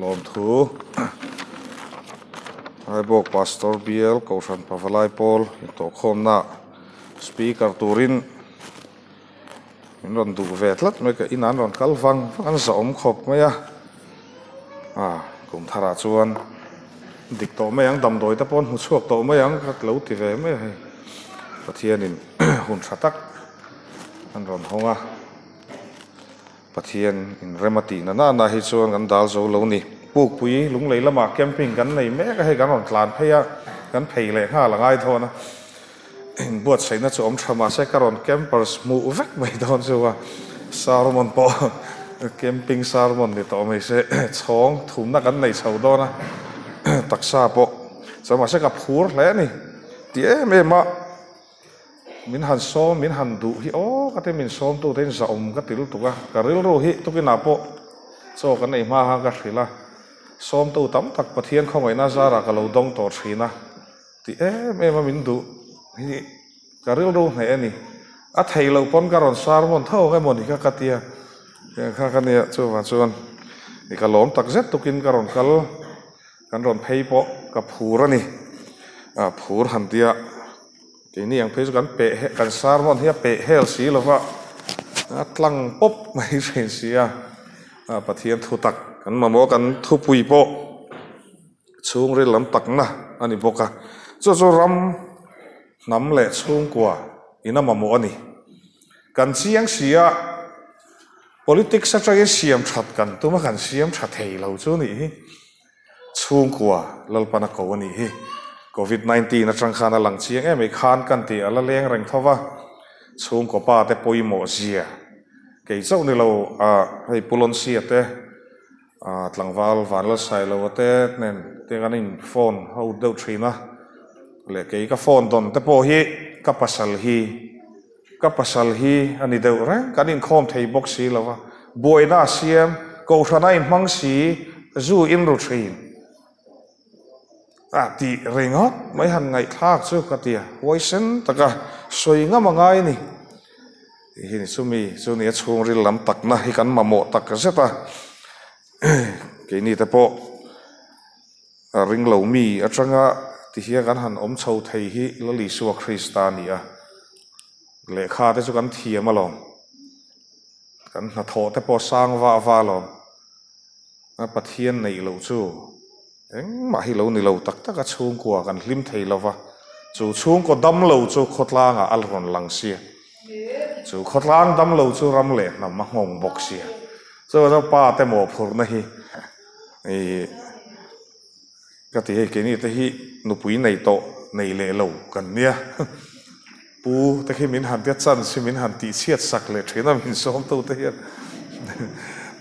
Lawmthu Aibawk Pastor Bial Kohhran Pavalai Pawl intawhkhawmna Speaker turin min rawn duh ve tlat mai ka inah an rawn kal vang vang an zahawm khawp mai a ah kum tharah chuan dik tawh mai ang damdawi te pawh an hmu chhuak tawh mai ang ka lo ti ve mai a hei Pathianin hun tha tak an rawn hawng a. Pathian inrem a tih na nana hi chuan kan dal zo lo ni. Pukpui lunglei lamah camping kan nei mek a, hei kan rawn tlan phei a, kan phei leh nghal a ngai dawn a. Inbuatsaihna chu awm tha mahse ka rawn campers hmuh vek mai dawn chu a, sermon pawh camping sermon ni tawh mai se chhawng thumna kan nei chho dawn a, taksa pawh chuan mahse ka phur hle a ni ti em em a. Min han sawm, min han duh hi aw ka ti, min sawmtu te in zahawm ka ti lutuk a, ka rilru hi tukinah pawh chaw kan ei hma khan ka hrilh a, sawmtu tam tak Pathian khawngaihna zarah ka lo dawng tawh thin a, ti em em a min duh hi ka rilru hneh a ni, a theih loh pawn ka rawn sermon tho ang emaw ni kha ka tia, tiang kha ka nia chuvang chuan i ka lawm tak zet tukin ka rawn kal. Kan rawn phei pawh ka phur a ni. A phur han tia keini ang phei chu kan peh he kan sermon hi a peh hel si lo va, a tlang pawp mai thin si a. A Pathian thu tak kan mamawh kan thupui pawh chhungril lam takna a ni bawk a. Chu chu ram hnam leh chhungkua in a mamawh a ni. Kan chiang si a. Politics atangin siam that kan tum a, kan siam tha thei lo chu nih hi. Chhungkua Lalpan a ko a nih hi. Covid 19 atang khan a lang chiang em mai khan kan tih a la leng reng tho va. Chhungkaw pa te pawimawh zia kei chauh ni lo a hei Pu Lonsia te ah tlangval Vanlalsailova te nen te kan in phone ho deuh thin a leh kei ka phone dawn te pawh hi ka pasal hi Ka pasal hi a ni deuh reng, kan inkhawm thei bawk si lo va, buaina a siam, kohhran a inhmang si, zu in ru thin a tih ringawt mai han ngaihthlak chu ka ti a, huaisen taka sawi ngam a ngai a ni. Tih hi ni chumi chu ni a chhungril lam takna hi kan mamawh tak zet a, keini te pawh A ring lo mi atanga ti hian kan han awm chho thei hi Lal Isua Krista a ni a, lehkha te chu kan thiam alawm, kan hnathawh te pawh sang vah vah alawm, a Pathian neih loh chu engmah hi lo ni lo tak tak a, chhungkua kan hlim thei lo va, chu chhungkaw dam lo chu khawtlangah a rawn lang sia, chu khawtlang dam lo chu ram leh hnam a nghawng bawk sia, chuvang chuan pa te mawhphurhna hi. Ih ka ti hei keini te hi nupui nei tawh nei leh lo kan nia pu te khi min han tia chance hi min han tih chhiat sak leh thin a min sawm tu te hian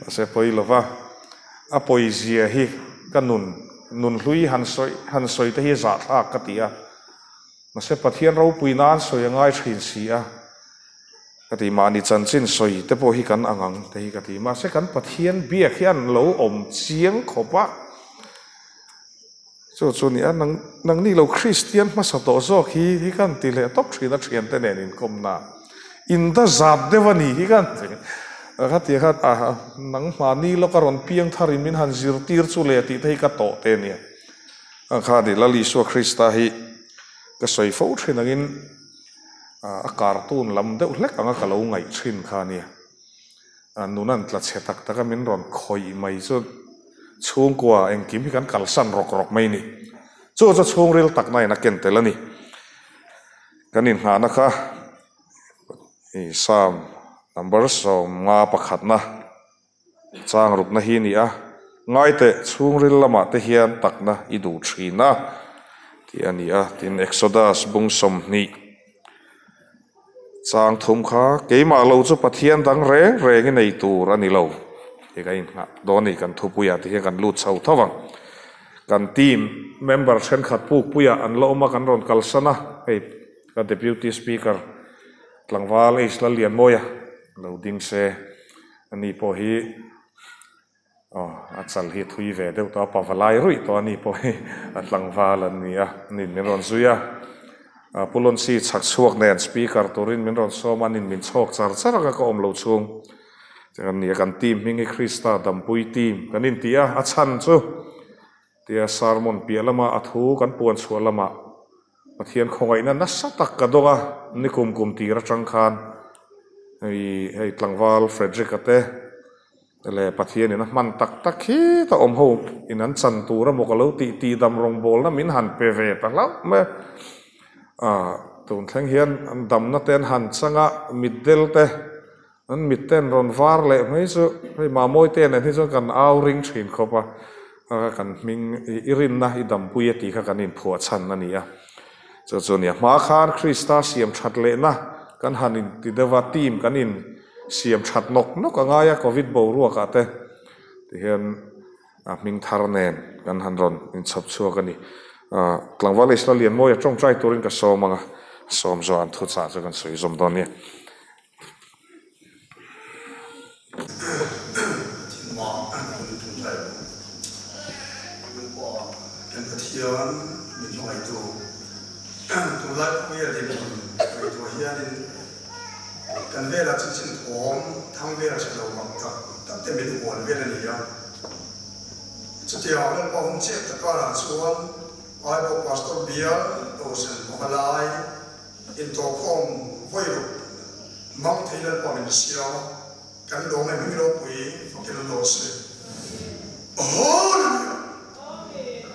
mahse pawi lo va a pawi zia hi ka nun nun hlui han sawi han sawi te hi zahthlak ka ti a mahse Pathian ropui nan sawi a ngai thin si a. Ka ti, mahni chanchin sawi te pawh hi kan ang ang te hi ka ti. Mahse kan Pathian biak hian lo awm chiang khawp a, chu chu nia nang nangni lo Kristian hmasa tawh zawk hi hi kan ti leh tawp thin a thiante nen inkawmna in da zat deuh a ni hi kan ti. Kha ti khan a nang mahni lawka rawn piang thar in min han zirtir chu le tih te hi ka tawh te nia. Kha ni Lal Isua Krista hi ka sawi fo thin angin A cartoon lam deuh hlek anga ka lo ngaih thin kha a nia. Nun an tla chhe tak tak a, min rawn khawih mai chu chhungkua engkim hi kan kalsan rawk rawk mai a ni. Chu chu chhungril takna in a ken tel a ni. Kan inhnahna kha i Psalm number 51na chang rukna hi a ni a, Ngaiteh chhungril lamah te hian takna i duh thin a, tih a ni a. Tin, Exodus bung 20 chang thum kha, Keimah lo chu Pathian dang reng reng i nei tur a ni lo, tih kan inngah dawn a ni. Kan thupuiah te hian kan lut chho tho vang. Kan team member thenkhat pukpuiah an la awm a, kan rawn kalsan a, hei ka Deputy Speaker tlangval H Lallianmawia lo ding se. Ani pawh hi aw a chal hi thui ve deuh tawh a, pavalai ruih tawh ani pawh hi a tlangval an ni a, nin min rawn zui a. Pu Lonsi chhak chhuak nen speaker turin min rawn sawm a, nin min chhawk char char anga ka awm lo chhung. Kan ni a, kan team hming hi Krista Dampui Team kan inti a, a chhan chu tia sermon piah lama a thu kan puan chhuah lamah Pathian khawngaihna nasa tak ka dawng a, nikum kum tir atang khan hei hei tlangval Frederick-a te leh Pathianin a hman tak tak hi ta awm ho in an chan tur emaw ka lo tih tih dam rawngbawlna min han pe ve ta hlauh mai a, ah tun thleng hian an damna te an han chang a, mitdel te An mitten rawn var leh mai chu hei Mamawi te nen hi chuan kan au ring thin khawp a, kan hming i rinna i dampui a tih kha kan inphuah chhan a ni a. Chu chu a ni a, hma khan Krista siam that lehna kan han inti deuh a, team kan in siam that nawk nawk a ngai a Covid boruakah te tihian a hming thar nen kan han rawn inchhawp chhuak a ni. Tlangval Israel Lianmawia tawngtai turin ka sawm ang a, sawm zawh an thuchah chu kan sawi zawm dawn nia. Thingmah an tum ṭai lo. Nupa kan Pathian min hmangaihtu tunlai khawvel dinhmun ngaihtuah hianin kan velah chanchin thawm thang vel ṭha lo mak tak tak te min hual vel a ni a. Chutiang Lalpa hun chep ta karah chuan Aibaw Pastor bial Tosen Pavalai Intawhkhawm vawi ruk mang thei Lalpa min siam a, kan lawm e hming ropui fakin an dawn se. Hallelujah!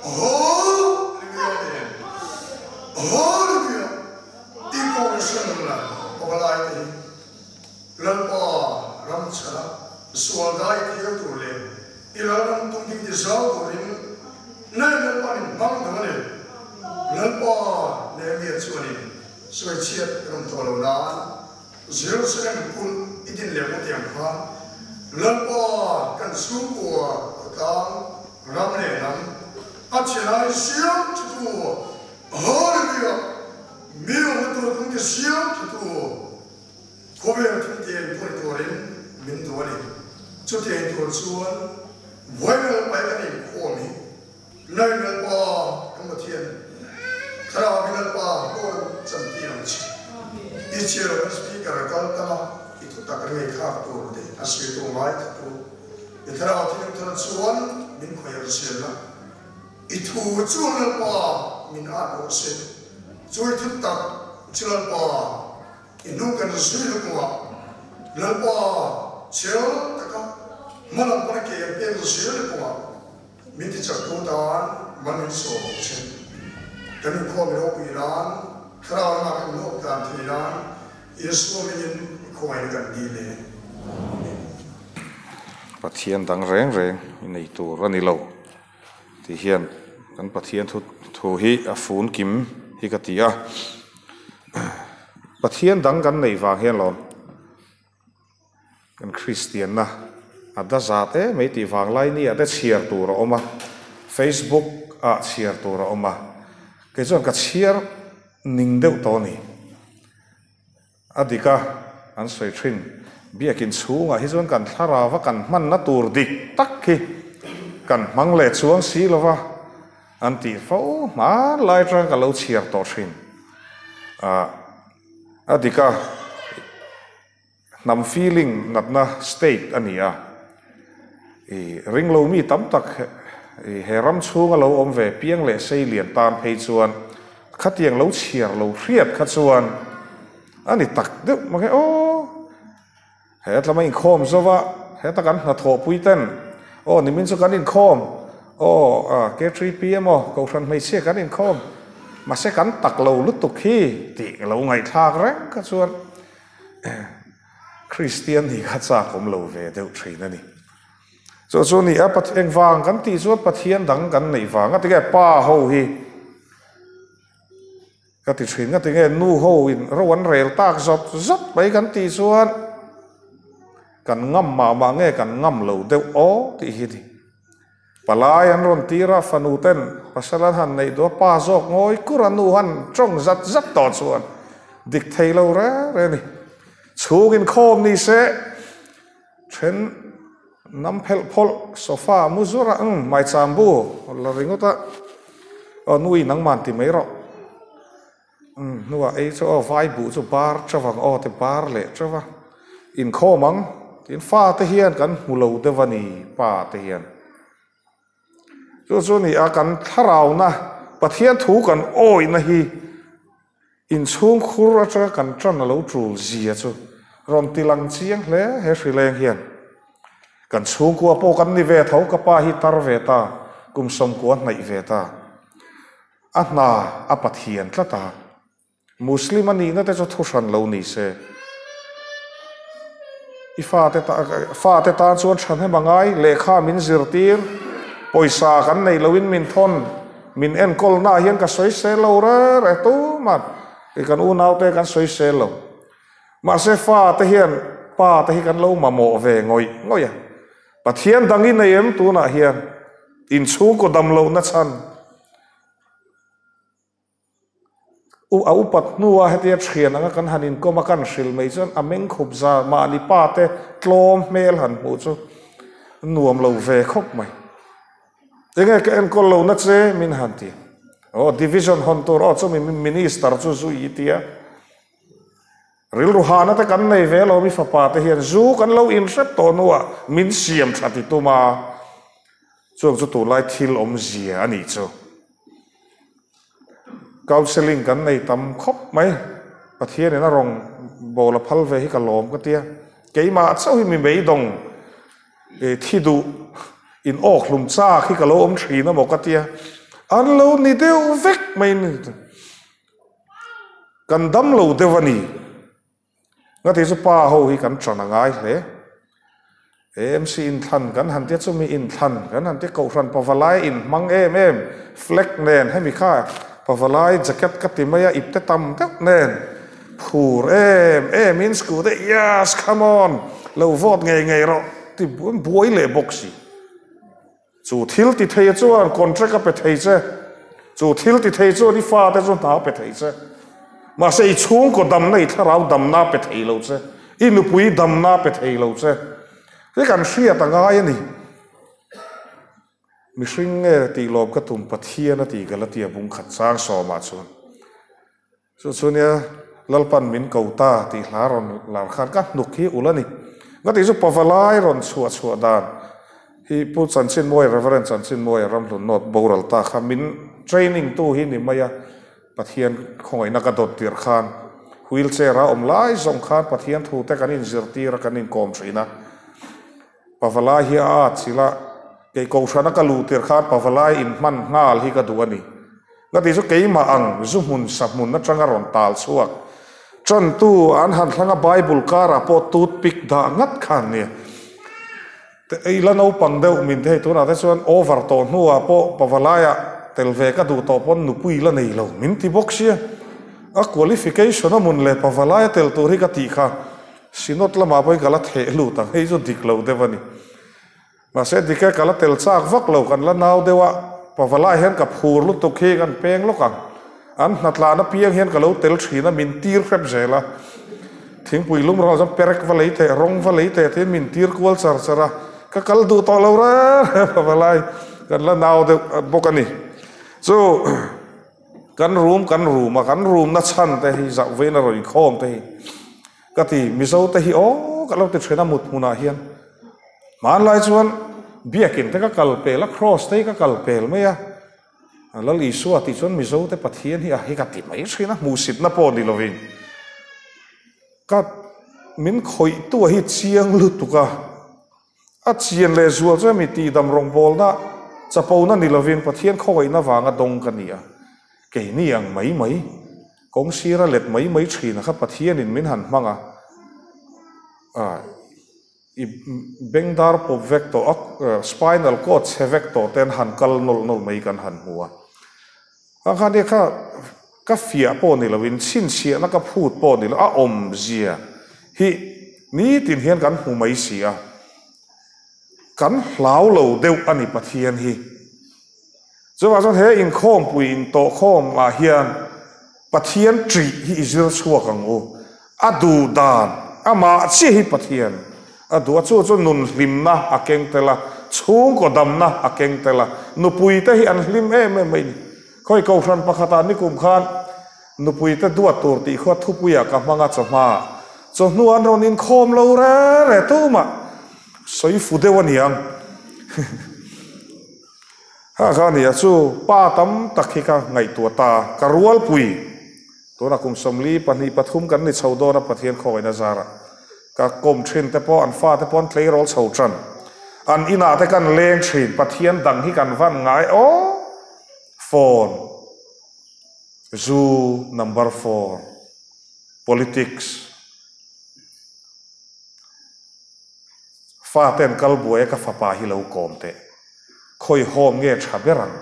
Hallelujah Amen! Hallelujah! Tih pawh kan hre lo la, pavalai te hi Lalpa ram chhana sual dai thial tur leh i lalram tum ding ti zau turin Nai Lalpa min hmang dang a ni. Lalpa Nehemiah chuanin sawichhiat kan awm tawh lo nan Jerusalem kulh i din leh ngawt ang khan Lalpa kan chhungkua khawtlang ram leh hnam a chhe lai siam thutu Hallelujah mi awmna tur tum ti siam thutu Khawvel thiltiang tuai turin min duh a ni. Chutiang tur chuan Vawivel pai kan inkhawm hi Nai Lalpa kan Pathian Thlarau hi Lalpa hlawh chantir ang che. I chhiar kan speaker a kal tam a, i thutak kan ngaihthlak tur te a sawi tu ngai kha tu. I Thlarau thileng thar chuan min khawih ang zel a. I thu chu Lalpa min at rawh se. Chu i thutak chu Lalpa I hnung kan zui na kawngah Lalpa chel taka hma lam pana ke an pek zel na kawngah min ti chak tu tan mal min sawm ang che. Kan inkhawm i ropui nan, thlarau lamah kan lawk dan thei nan Isua mingin i khawngaihna kan dil e. Amen. Pathian dang reng reng i nei tur a ni lo tih hian kan Pathian thu thu hi a fun kim hi ka ti a. Pathian dang kan neih vang hian lawm kan Kristianna a da zat em mai tih vang lai nia te chhiar tur a awm a, Facebook ah chhiar tur a awm a, kei chuan ka chhiar ning deuh tawh a ni. A dik a, an sawi thin. Biakin chhungah hi chuan kan thlarau a kan hmanna tur dik tak hi kan hmang leh chuang si lo va, an tih fo hmanlai atang ka lo chhiar tawh thin. Ah, a dik a, hnam feeling natna state a ni a. I ringlo mi tam tak he ram chhunga lo awm ve piang leh sei lian tan phei chuan khatiang lo chhiar lo hriat kha chuan a ni tak deuh mange aw. He tlama inkhawm zova heta kan hnathawhpui ten aw nimin chu kan inkhawm aw K3P emaw Kohhran hmeichhia kan inkhawm mahse kan tak lo lutuk hi tih lo ngaihthlak reng kha chuan Kristian hi kha chak awm lo ve deuh thin a ni. Chu chu ni a, Pathian vang kan tih chuan Pathian dang kan neih vang a tinge pa ho hi ka ti thin a tinge nu ho in ro an rel tak zawt zawt mai kan tih chuan kan ngam mah mah nge kan ngam lo deuh aw tih hi a ni. Palai an rawn tir a, fanu ten pasal an han neih duh a, pa zawk ngawi kur a nu han tawng zat zat tawh chuan dik thei lo reng reng a ni. Chhung inkhawm ni se then nam phelh phawlh sofa mu zur a, umm maicham bu la ringawt a, aw nui nangman ti mai rawh, umm hnuah ei chu aw vai buh chu bar teuh ang aw ti bar leh teuh a, inkhawm ang. Tin, fate hian kan hmu lo deuh a ni, pa te hian. Chu chu ni a, kan thlarauna, Pathian thu kan awihna hi inchhungkhur atanga kan tan a lo tul zia chu rawn ti lang chiang hle he hrileng hian. Kan chhungkua pawh kan ni ve tho, ka pa hi tar ve ta, kum sawmkua hnaih ve ta. A hna a Pathian tlat a. Muslim a nihna te chu thu hran lo ni se. I fate fate tan chuan thahnem a ngai, lehkha min zirtir, pawisa kan neih loin min thawn, min enkawlna ah hian ka sawisel lo re re tumah i kan unaute kan sawisel lo. Mahse fate hian pa te hi kan lo mamawh ve ngawih ngawih a. Pathian dang i nei em tunah hian inchhungkaw dam lohna chhan. U a upat hnua hetia thian anga kan han inkawm a kan hrilh mai chuan a meng khup za mahni pa te tlawm hmel han hmuh chu nuam lo ve khawp mai. Enge ka enkawl lo na che min han ti. Aw division hawn tur aw chumi minister chu zui i tia. Rilru hahna te kan nei ve alawm i fapa te hian zu kan lo inhrep tawh hnuah min siam tha ti tum a, chuang chu tunlai thil awmzia a nih chu. Counselling kan nei tam khawp mai, Pathianin a rawn bawl a phal ve hi ka lawm ka tia, keimah chauh hi mi meidawng thi duh in awk hlum chak hi ka lo awm thin a maw ka tia, an lo ni deuh vek mai ni. Kan dam lo deuh a ni. Ngati chu pa ho hi kan tan a ngai hle. AMC inthlan kan han tia chumi inthlan kan han tia kohhran pavalai inhmang em em flag nen hemi kha pavalai jacket ka ti mai a ipte tam deuh nen phur em em in scooter yes come on lo vote ngei ngei rawh ti buai leh bawk si. Chu thil ti thei chuan contract a pe thei che, chu thil ti thei chuan i fate chu hna a pe thei che. Mahse i chhungkaw damna, i thlarau damna a pe thei lo che, i nupui damna a pe thei lo che. Hei kan hriat a ngai a ni. Mihring nge tih lawm ka tum Pathian a ti ka la ti a bung khat chang sawmah chuan. Chu chu nia Lalpan min ko ta tih hla rawn lar khan ka hnuk hi ulh a ni. Nga tih chu Pavalai rawn chhuah chhuah dan hi Pu Chanchinmuaia, Reverend Chanchinmuaia Ramhlun North boral ta kha min training tu hi ni mai a, Pathian khawngaihna ka dawt tirh khan wheel chair a awm lai zawng khan Pathian thu te kan inzirtir a kan inkawm thin a. Pavalai hi a at chilh a, kei kohhrana ka luh tirh khan Pavalai inhman nghal hi ka duh a ni. Ka tih chu keimah ang zu hmun sa hmun atanga rawn tal chhuak. Tantu an han thlang a Bible karah pawh toothpick dah ngat kha an nia. Ei la naupang deuh min thei tunah te chuan over tawh hnuah pawh Pavalaiah tel ve ka duh tawh pawn nupui la nei lo min ti bawk sia. A qualification a mun leh Pavalaia tel tur hi ka tih kha Synod lamah pawhin ka la theh lut ang, hei chu dik lo deuh a ni. Mahse dik e, ka la tel chak vak lo, kan la nau deuh a, Pavalai hian ka phur lutuk hi kan peng lawk ang. An hnatlan apiang hian ka lo tel thin a, min tir hrep zel a. Thingpui lum rawng chuan perek va lei teh, rawng va lei teh tiin min tir kual char char a, ka kal duh tawh lo reng reng Pavalai, kan la nau deuh bawk a ni. Chu. Kan rum kan rum a, kan rumna chhan te hi zauh vein a rawn inkhawm te hi ka ti. Mizo te hi aw ka lo ti thin a mut hmunah hian. Hmanlai chuan biakin te ka kal pel a, cross te hi ka kal pel mai a. Lal Isua tih chuan Mizo te Pathian hi a hi ka ti mai thin a, hmuhsitna pawh ni lovin. Ka min khawihtu a hi chiang lutuk a. A chian leh zual chu hemi tihdam rawngbawlna chapona ni lovin Pathian khawngaihna vanga dawng ka ni a, keini ang mai mai, kawng sira let mai mai thin a kha Pathianin min han hmang a, i bengdar pawp vek tawh a, spinal cord chhe vek tawh ten han kal nawlh nawlh mai kan han hmu a. A kha nia kha ka fiah pawh ni loin chhinchhiahna ka phut pawh ni lo a awmzia hi nitin hian kan hmu mai si a, kan hlau lo deuh a ni Pathian hi. Chuvang chuan he inkhawmpui intawhkhawm ah hian Pathian ṭih hi i zir chhuak ang u, a duh dan amah chiah hi Pathian a duh a, chu chu nun hlimna a keng tel a, chhungkaw damna a keng tel a, nupuite hi an hlim em em mai ni. Khawi kohhran pakhatah nikum khan nupuite duat tur tih khuat thupuiah ka hmang a chawhma. Chawhnu an rawn inkhawm lo re re tumah sawi fu deuh a niang. Ha kha nia chu pa tam tak hi ka ngaihtuah ta ka rualpui. Tunah kum 42 3 kan ni chho dawn a Pathian khawngaihna zarah ka kawm thin te pawh an fate pawh an tleirawl chho tan. An inah te kan leng thin Pathian dang hi kan van ngai aw phone zu number 4 politics fate an kal buai a ka fapa hi lo kawm teh khawi home nge tha ber ang.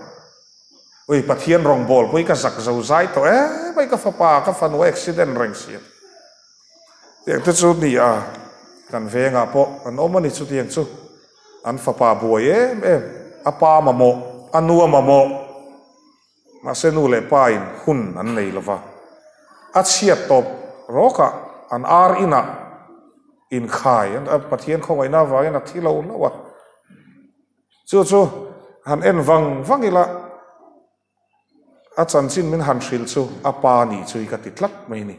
Ui Pathian rawngbawl pawh hi ka zak zo zai tawh em mai ka fapa ka fanu accident reng si a. Tiang te chu ni a kan vengah pawh an awm a ni chutiang chu an fapa buai em em a pa mamawh a nu a mamawh mahse nu leh pa in hun an nei lova a chhiat tawp rawkah an ar inah inkhai Pathian khawngaihna avangin a thi lo hlauh a. Chu chu han en vang vang ila, a chanchin min han hrilh chu a pa nih chu hi ka ti tlat mai ni.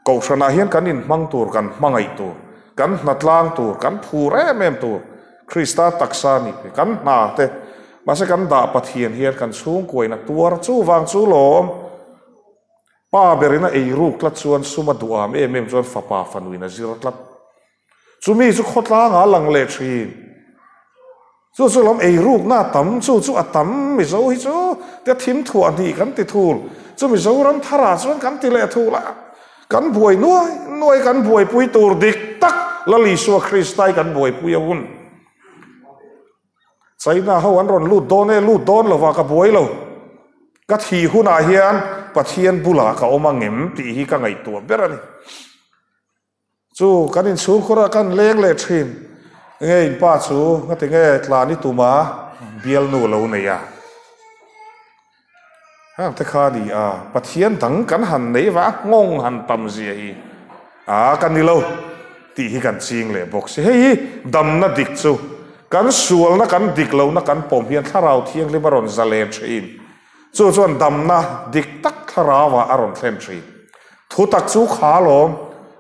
Kohhranah hian kan inhmang tur, kan hmangaih tur, kan hnatlang tur, kan phur em em tur, Krista taksa nih hi kan hna te, mahse kan dah Pathian hian kan chhungkuain a tuar chuvang chu lawm. Pa berin a eiruk tlat chuan sum a duham em em chuan fapa fanuin a zir tlat. Chumi chu khawtlangah a lang leh thin. Chu chu lam eirukna a tam, chu chu a tam Mizo hi chu tia thim thuah hnih kan ti thul. Chu Mizoram tharah chuan kan ti leh thul a, kan buai nuai nuai kan buaipui tur dik tak Lal Isua Kristai kan buaipui a hun. China ho an rawn lut dawn e, lut dawn lova ka buai lo. Ka thih hunah hian Pathian bulah ka awm angem tih hi ka ngaihtuah ber a ni. Chu kan inchhungkhur ah kan leng leh thin. Nge in pa chu ngati nge tlan i tum a bialnu lo nei a. Heng te kha ni a Pathian dang kan han nei va a nghawng han tam zia hi a ka ni lo tih hi kan ching leh bawk si. Hei hi damna dik chu kan sualna kan dik lohna kan pawm hian thlarau thianghlim a rawn zalen thin. Chu chuan damna dik tak thlarau ah a rawn thlen thin. Thu tak chu kha lawm,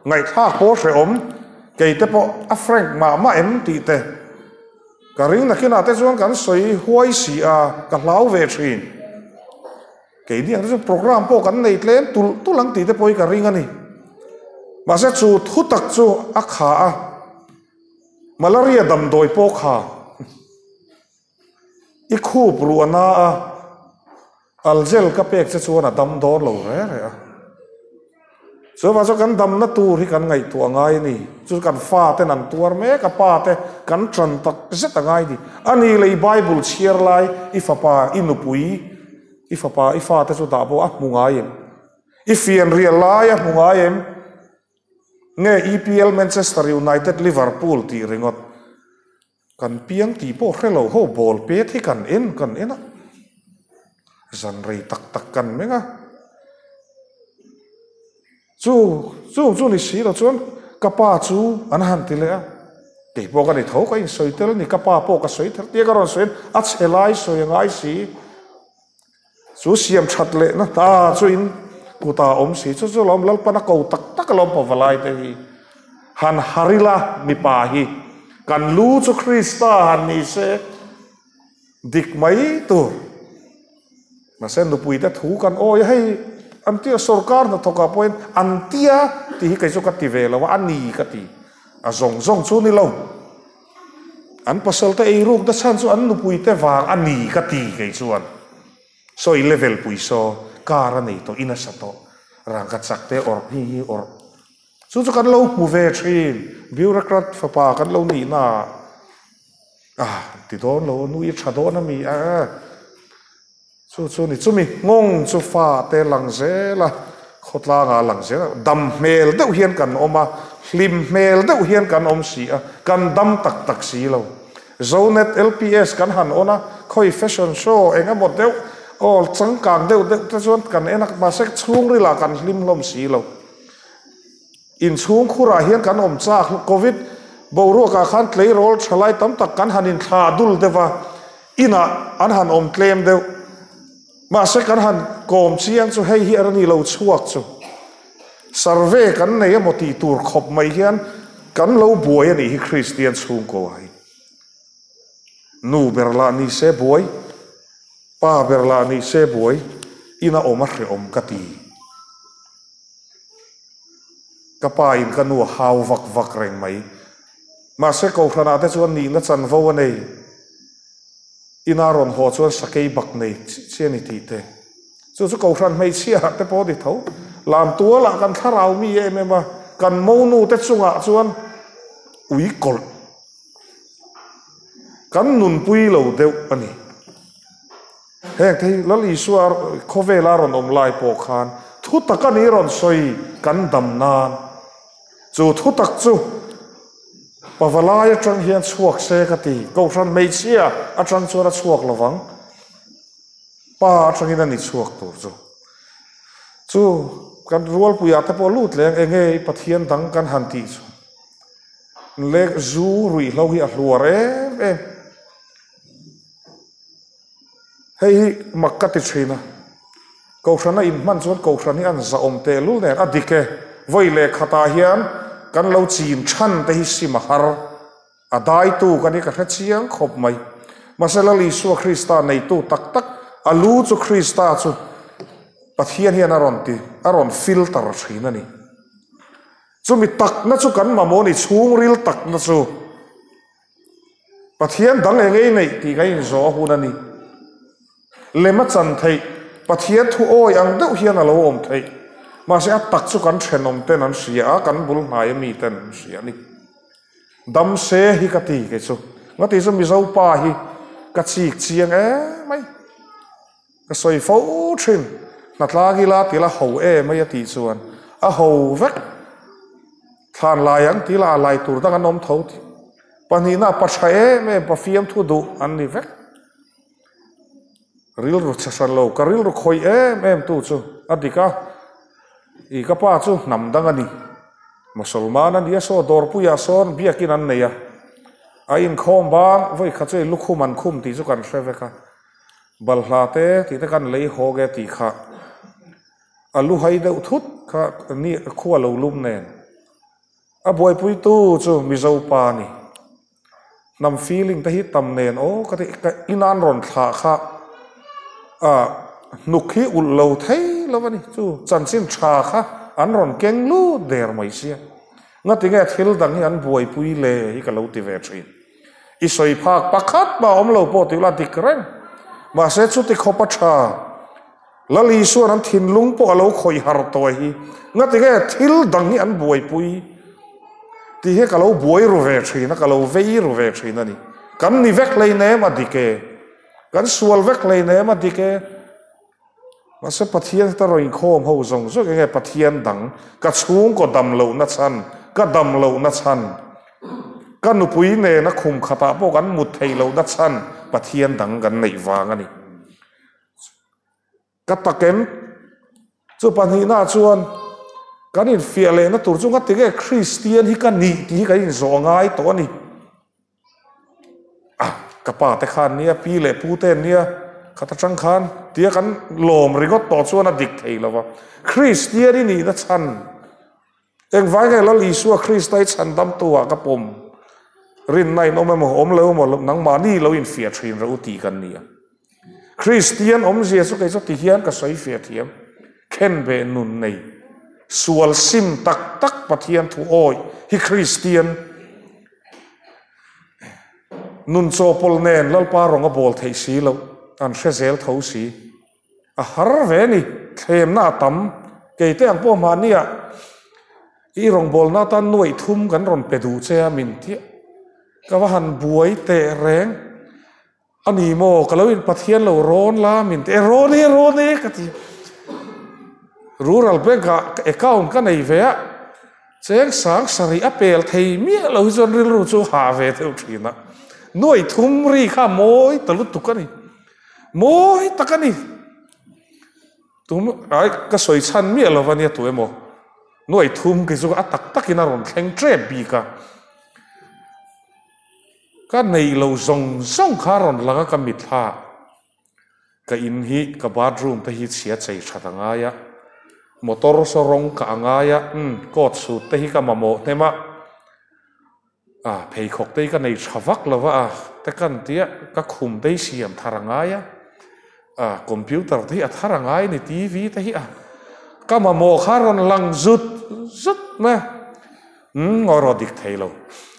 ngaihthlak pawh hrehawm, kei te pawh a frank mah mah em tih te. Ka ring nakinah te chuan kan sawi huai si a, ka hlau ve thin. Keini ang te chuan program pawh kan nei tlem tulh tulh ang tih te pawh hi ka ring a ni. Mahse chu thu tak chu a kha a, malaria damdawi pawh kha. I khup ruh a na a, algel ka pek che chuan a dam dawn lo re re a. Chuvang chuan kan damna tur hi kan ngaihtuah ngai a ni. Chu kan fa ten an tuar mek a, pa te kan tan tak zet a ngai a ni. A ni leh i Bible chhiar lai i fapa, i nupui, i fapa, i fate chu dah pawh a hmu ngai em? I fianrial lai a hmu ngai em? Nge EPL Manchester United Liverpool tih ringawt? Kan piang tih pawh hre lo ho ball pet hi kan en kan en a, zan rei tak tak kan meng a, chu chung chu ni si lo chuan ka pa chu an han ti leh a, kei pawh ka ni tho ka insawi tel a ni, ka pa pawh ka sawi tel tia ka rawn sawi in a chhe lai sawi a ngai si. Chu siam that leh na hna chu in kut ah awm si, chu chu lawm Lalpan a ko tak tak alawm pavalai te hi. Han har ila mipa hi kan lu chu Krista han ni se dik mai tur. Mahse nupui te thu kan awi a, hei an tia sorkar hnathawk ah pawhin an tia tih hi kei chu ka ti ve lo a, a ni ka ti. A zawng zawng chu ni lo. An pasal te ei ruk na chhan chu an nupui te vang a ni ka ti kei chuan. Saw i level pui saw car a nei tawh in a sa tawh rangka chak te awrh hi hi awrh. Chu chu kan lo hmu ve thin bureaucrat fapa kan lo nih na ah ti dawn lo a nui tha dawn a mi a chu chu ni chumi nghawng chu fa te lang zel a khawtlangah lang zel a dam hmel deuh hian kan awm a hlim hmel deuh hian kan awm si a kan dam tak tak si lo Zonet LPS kan han on a khawi fashion show eng emaw deuh aw changkang deuh deuh te chuan kan en a mahse chhungrilah kan hlim hlawm si lo. Inchhungkhurah hian kan awm chak, Covid boruakah khan tleirawl thalai tam tak kan han inthlah dul deuh a, inah an han awm tlem deuh. Mahse kan han kawm chiang chu hei hi a ni lo chhuak chu. Survey kan nei emaw tih tur khawp mai hian kan lo buai a nih hi Kristian chhungkua hi. Nu ber lah ni se buai, pa ber lah ni se buai, ina awm a hrehawm ka ti. Ka pa in ka nu a hau vak vak reng mai. Mahse Kohhranah te chuan nihna chanvo a nei. Ina rawn haw chuan sakei bak nei chi a ni tih te. Chu chu Kohhran hmeichhia ah te pawh a ni tho. Lam tualah kan thlarau mi em em a, kan monu te chungah chuan ui kawlh kan nunpui lo deuh a ni. Heng te hi Lal Isua khawvela rawn awm lai pawh khan thu tak a ni rawn sawi kan dam nan. Chu thu tak chu Pavalai atang hian chhuak se ka ti. Kohhran hmeichhia atang chuan a chhuak lovang. Pa atangin a ni chhuak tur chu. Chu kan rualpuiah te pawh lut leng enge i Pathian dang kan han tih chu. Lek zu ruihhlo hi a hluar em em. Hei hi mak ka ti thin a. Kohhrana inhman chuan Kohhran hi an zahawm tehlul nen a dik e. Vawi leh khatah hian kan lo chin chhan te hi sim a har. A daitu ka ni ka hre chiang khawp mai. Mahse Lal Isua Krista neitu tak tak, a lu chu Krista chu Pathian hian a rawn ti, a rawn filter thin a ni. Chumi takna chu kan mamawh a ni, chhungril takna chu. Pathian dang eng ei neih tih kan inzawh a hun a ni. Lem a chan theih, Pathian thu awi ang deuh hian a lo awm theih. Mahse a tak chu kan thenawm ten an hria a, kan bul hnaia mi ten an hria a ni. Dam se hi ka ti kei chu. Nga ti chu Mizo pa hi ka chik chiang em mai. Ka sawi fo thin. Hnatlang ila ti la ho em mai a tih chuan a ho vek. Thlan lai ang ti la a lai tur dang an awm tho ti. Pahnihna pa tha em em pa fiamthu duh an ni vek. Rilru chhe hran lo, ka rilru khawih em em tu chu a dik a, i ka pa chu hnam dang a ni. Musalman a nia saw dawrpuiah sawn biakin an nei a, a inkhawm bang vawi khat chu i lukhum an khum tih chu kan hre vek a, balhla te tih te kan lei hawk e tih kha a lu hai deuh thut kha ni khua lo lum nen a buaipuitu chu Mizo pa a ni. Hnam feeling te hi tam nen aw ka ti ka inan rawn thlah kha ah hnuk hi ulh lo thei lo a ni chu chanchin tha kha an rawn keng lut der mai sia ngati nge thil dang hi an buaipui le hi ka lo ti ve thin i sawi phak pakhat mah awm lo pawh tih ula dik reng mahse chuti khawpa tha Lal Isuan an thinlung pawh a lo khawih har tawh hi ngati nge thil dang hi an buaipui tih hi ka lo buai ru ve thin a, ka lo vei ru ve thin a ni. Kan ni vek hleinem a dik e, kan sual vek hleinem a dik e. Mahse Pathian ta rawn inkhawm ho zawng zawng enge Pathian dang ka chhungkaw dam lohna chhan, ka dam lohna chhan, ka nupui nena khum khatah pawh kan mut theih lohna chhan Pathian dang kan neih vang a ni. Ka takem chu pahnihna chuan kan infiah lehna tur chu ngati nge Kristian hi ka nih tih hi kan inzawh ngai tawh a ni. Ah, ka pa te khan nia, pi leh pu te an nia, khat atang khan tia kan lawm ringawt tawh chuan a dik thei lo va. Kristian i nihna chhan Engvai nge Lal Isua Krista i chhandamtu ah ka pawm? Rinna in awm emaw, awm lo emaw, nangmahni lo infiah thin rawh u tih kan ni a. Kristian awmzia chu kei chu ti hian ka sawi fiah thiam. Khenbeh nun nei, sual sim tak tak Pathian thu awih hi Kristian nun chawpawlh nen Lalpa rawng a bawl theih si loh, an hre zel tho si. A har ve a ni, thlemna a tam. Keite ang pawh mahnia i rawngbawlna atan nuaih thum kan rawn pe duh che a min tiah. Ka va han buai teh reng. A ni maw, ka lo in Pathian lo rawn la min ti. E rawn e, rawn e ka ti. Rural Bank ah account ka nei ve a, cheng sang sarih a pel thei miah lo hi chuan rilru chu hah ve deuh thin a. Nuaih thum ri kha mawi ta lutuk a ni. Mawi tak a ni. Tum ai ka sawi chhan miah lo va nia tu emaw. Nuai thum kei chu a tak takin a rawn thleng tep bik a. Ka nei lo zawng zawng kha a rawn lang a ka mitthla. Ka in hi ka bathroom te hi chhia chei that a ngai a. Motor saw rawng ka angai a, umm, coat suit te hi ka mamawh hnem a, a, pheikhawk te hi ka nei tha vak lo va, a, te kan tia, ka khum te hi siam thar angai a, a, computer te hi a thar angai a ni, TV te hi a, ka mamawh kha rawn lang zut zut mai a, umm, ngawi rawh dik thei lo.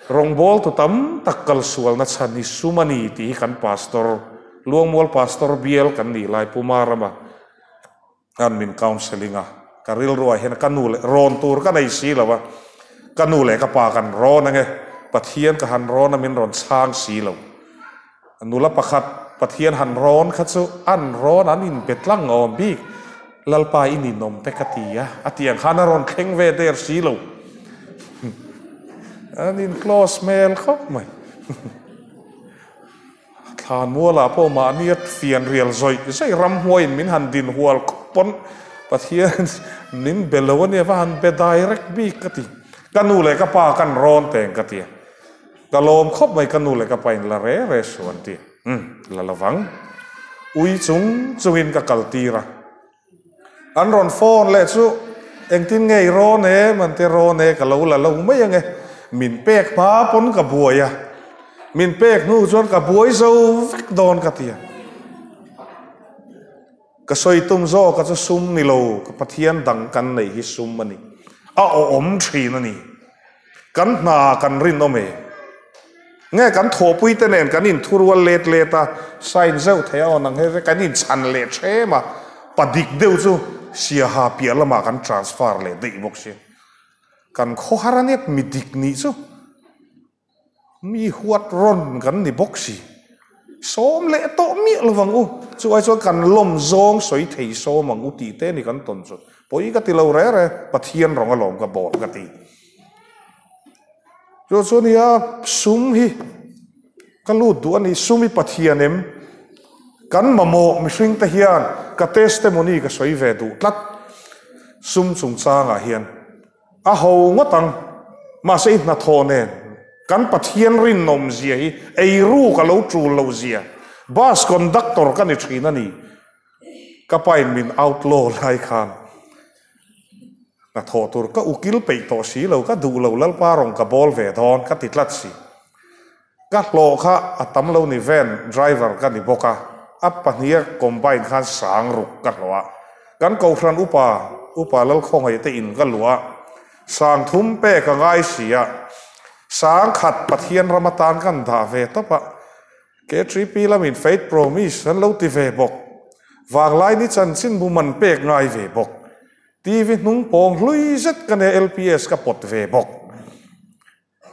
Rawngbâwl tu tam tak kal sualna chhan hi sum a ni tih hi kan pastor, Luangmual pastor bial kan nih lai Pu Marama, An min counselling a, ka rilruah hian ka nu leh rawn tur ka nei si lo a, ka nu leh ka pa kan rawn ange, Pathian ka han rawn a min rawn chhang si lo. Nula pakhat Pathian han rawn kha chu an rawn an inbe tlang awm bik, Lalpa i ninawm te ka ti a, a tih ang khan a rawn thleng ve der si lo. An in close hmel khawp mai. Thlanmualah pawh mahni a fian rial zawih zawih ramhuaiin min han din hual khawp pawn Pathian min be lo a nia va han be direct bik ka ti. Ka nu leh ka pa kan rawn teng ka ti a. Ka lawm khawp mai ka nu leh ka pa in la re re suh an ti. Umm la lovang. Ui chung chungin ka kal tir a. An rawn phone leh chu engtin nge i rawn em an ti rawn e ka lo la lo mai ange min pek hma pawn ka buai a min pek hnu chuan ka buai zo vek dawn ka ti a ka sawi tum zawk a chu sum ni lo ka Pathian dang kan nei hi sum a ni a awm thin a ni. Kan hna kan rinawm e. Nge kan thawhpui te nen kan inthurual let let a, sign zeuh thei a awn ang he kan inchan leh thlem a, pa dik deuh chu Siaha piah lamah kan transfer leh daih bawk si. Kan khawhar a nia mi dik nih chu. Mi huat rawn kan ni bawk si. Sawm leh tawh miah lo vang u. Chu ai chuan kan lawm zawng sawi thei sawm ang u tih te ni kan tawn chu. Pawi ka ti lo re re, Pathian rawng alawm ka bawl ka ti. Chu chu nia sum hi ka lut duh a ni, sum hi Pathian em? Kan mamawh mihring te hian ka testimony ka sawi ve duh tlat. Sum chungchangah hian. A ho ngawt ang. Mahse i hnathawh nen kan Pathian rinawm zia hi eiru ka lo tul lo zia. Bus conductor ka ni thin a ni. Ka pain min outlaw lai khan hnathawh tur ka ukil peih tawh si lo, ka duh lo Lalpa rawn ka bawl ve dawn ka ti tlat si. Ka hlawh kha a tam lo ni van driver ka ni bawk a, a pahniha combine khan sang ruk ka hlawh a, kan kohhran upa upa Lalkhawngaih te in ka luah a, sang thum pek a ngai si a, sang khat Pathian ram atan kan dah ve tawp a, K3P lamin Faith Promise an lo ti ve bawk, vanglai ni chanchin bu man pek ngai ve bawk, TV hnung pawng hlui zet ka nia LPS ka pawt ve bawk.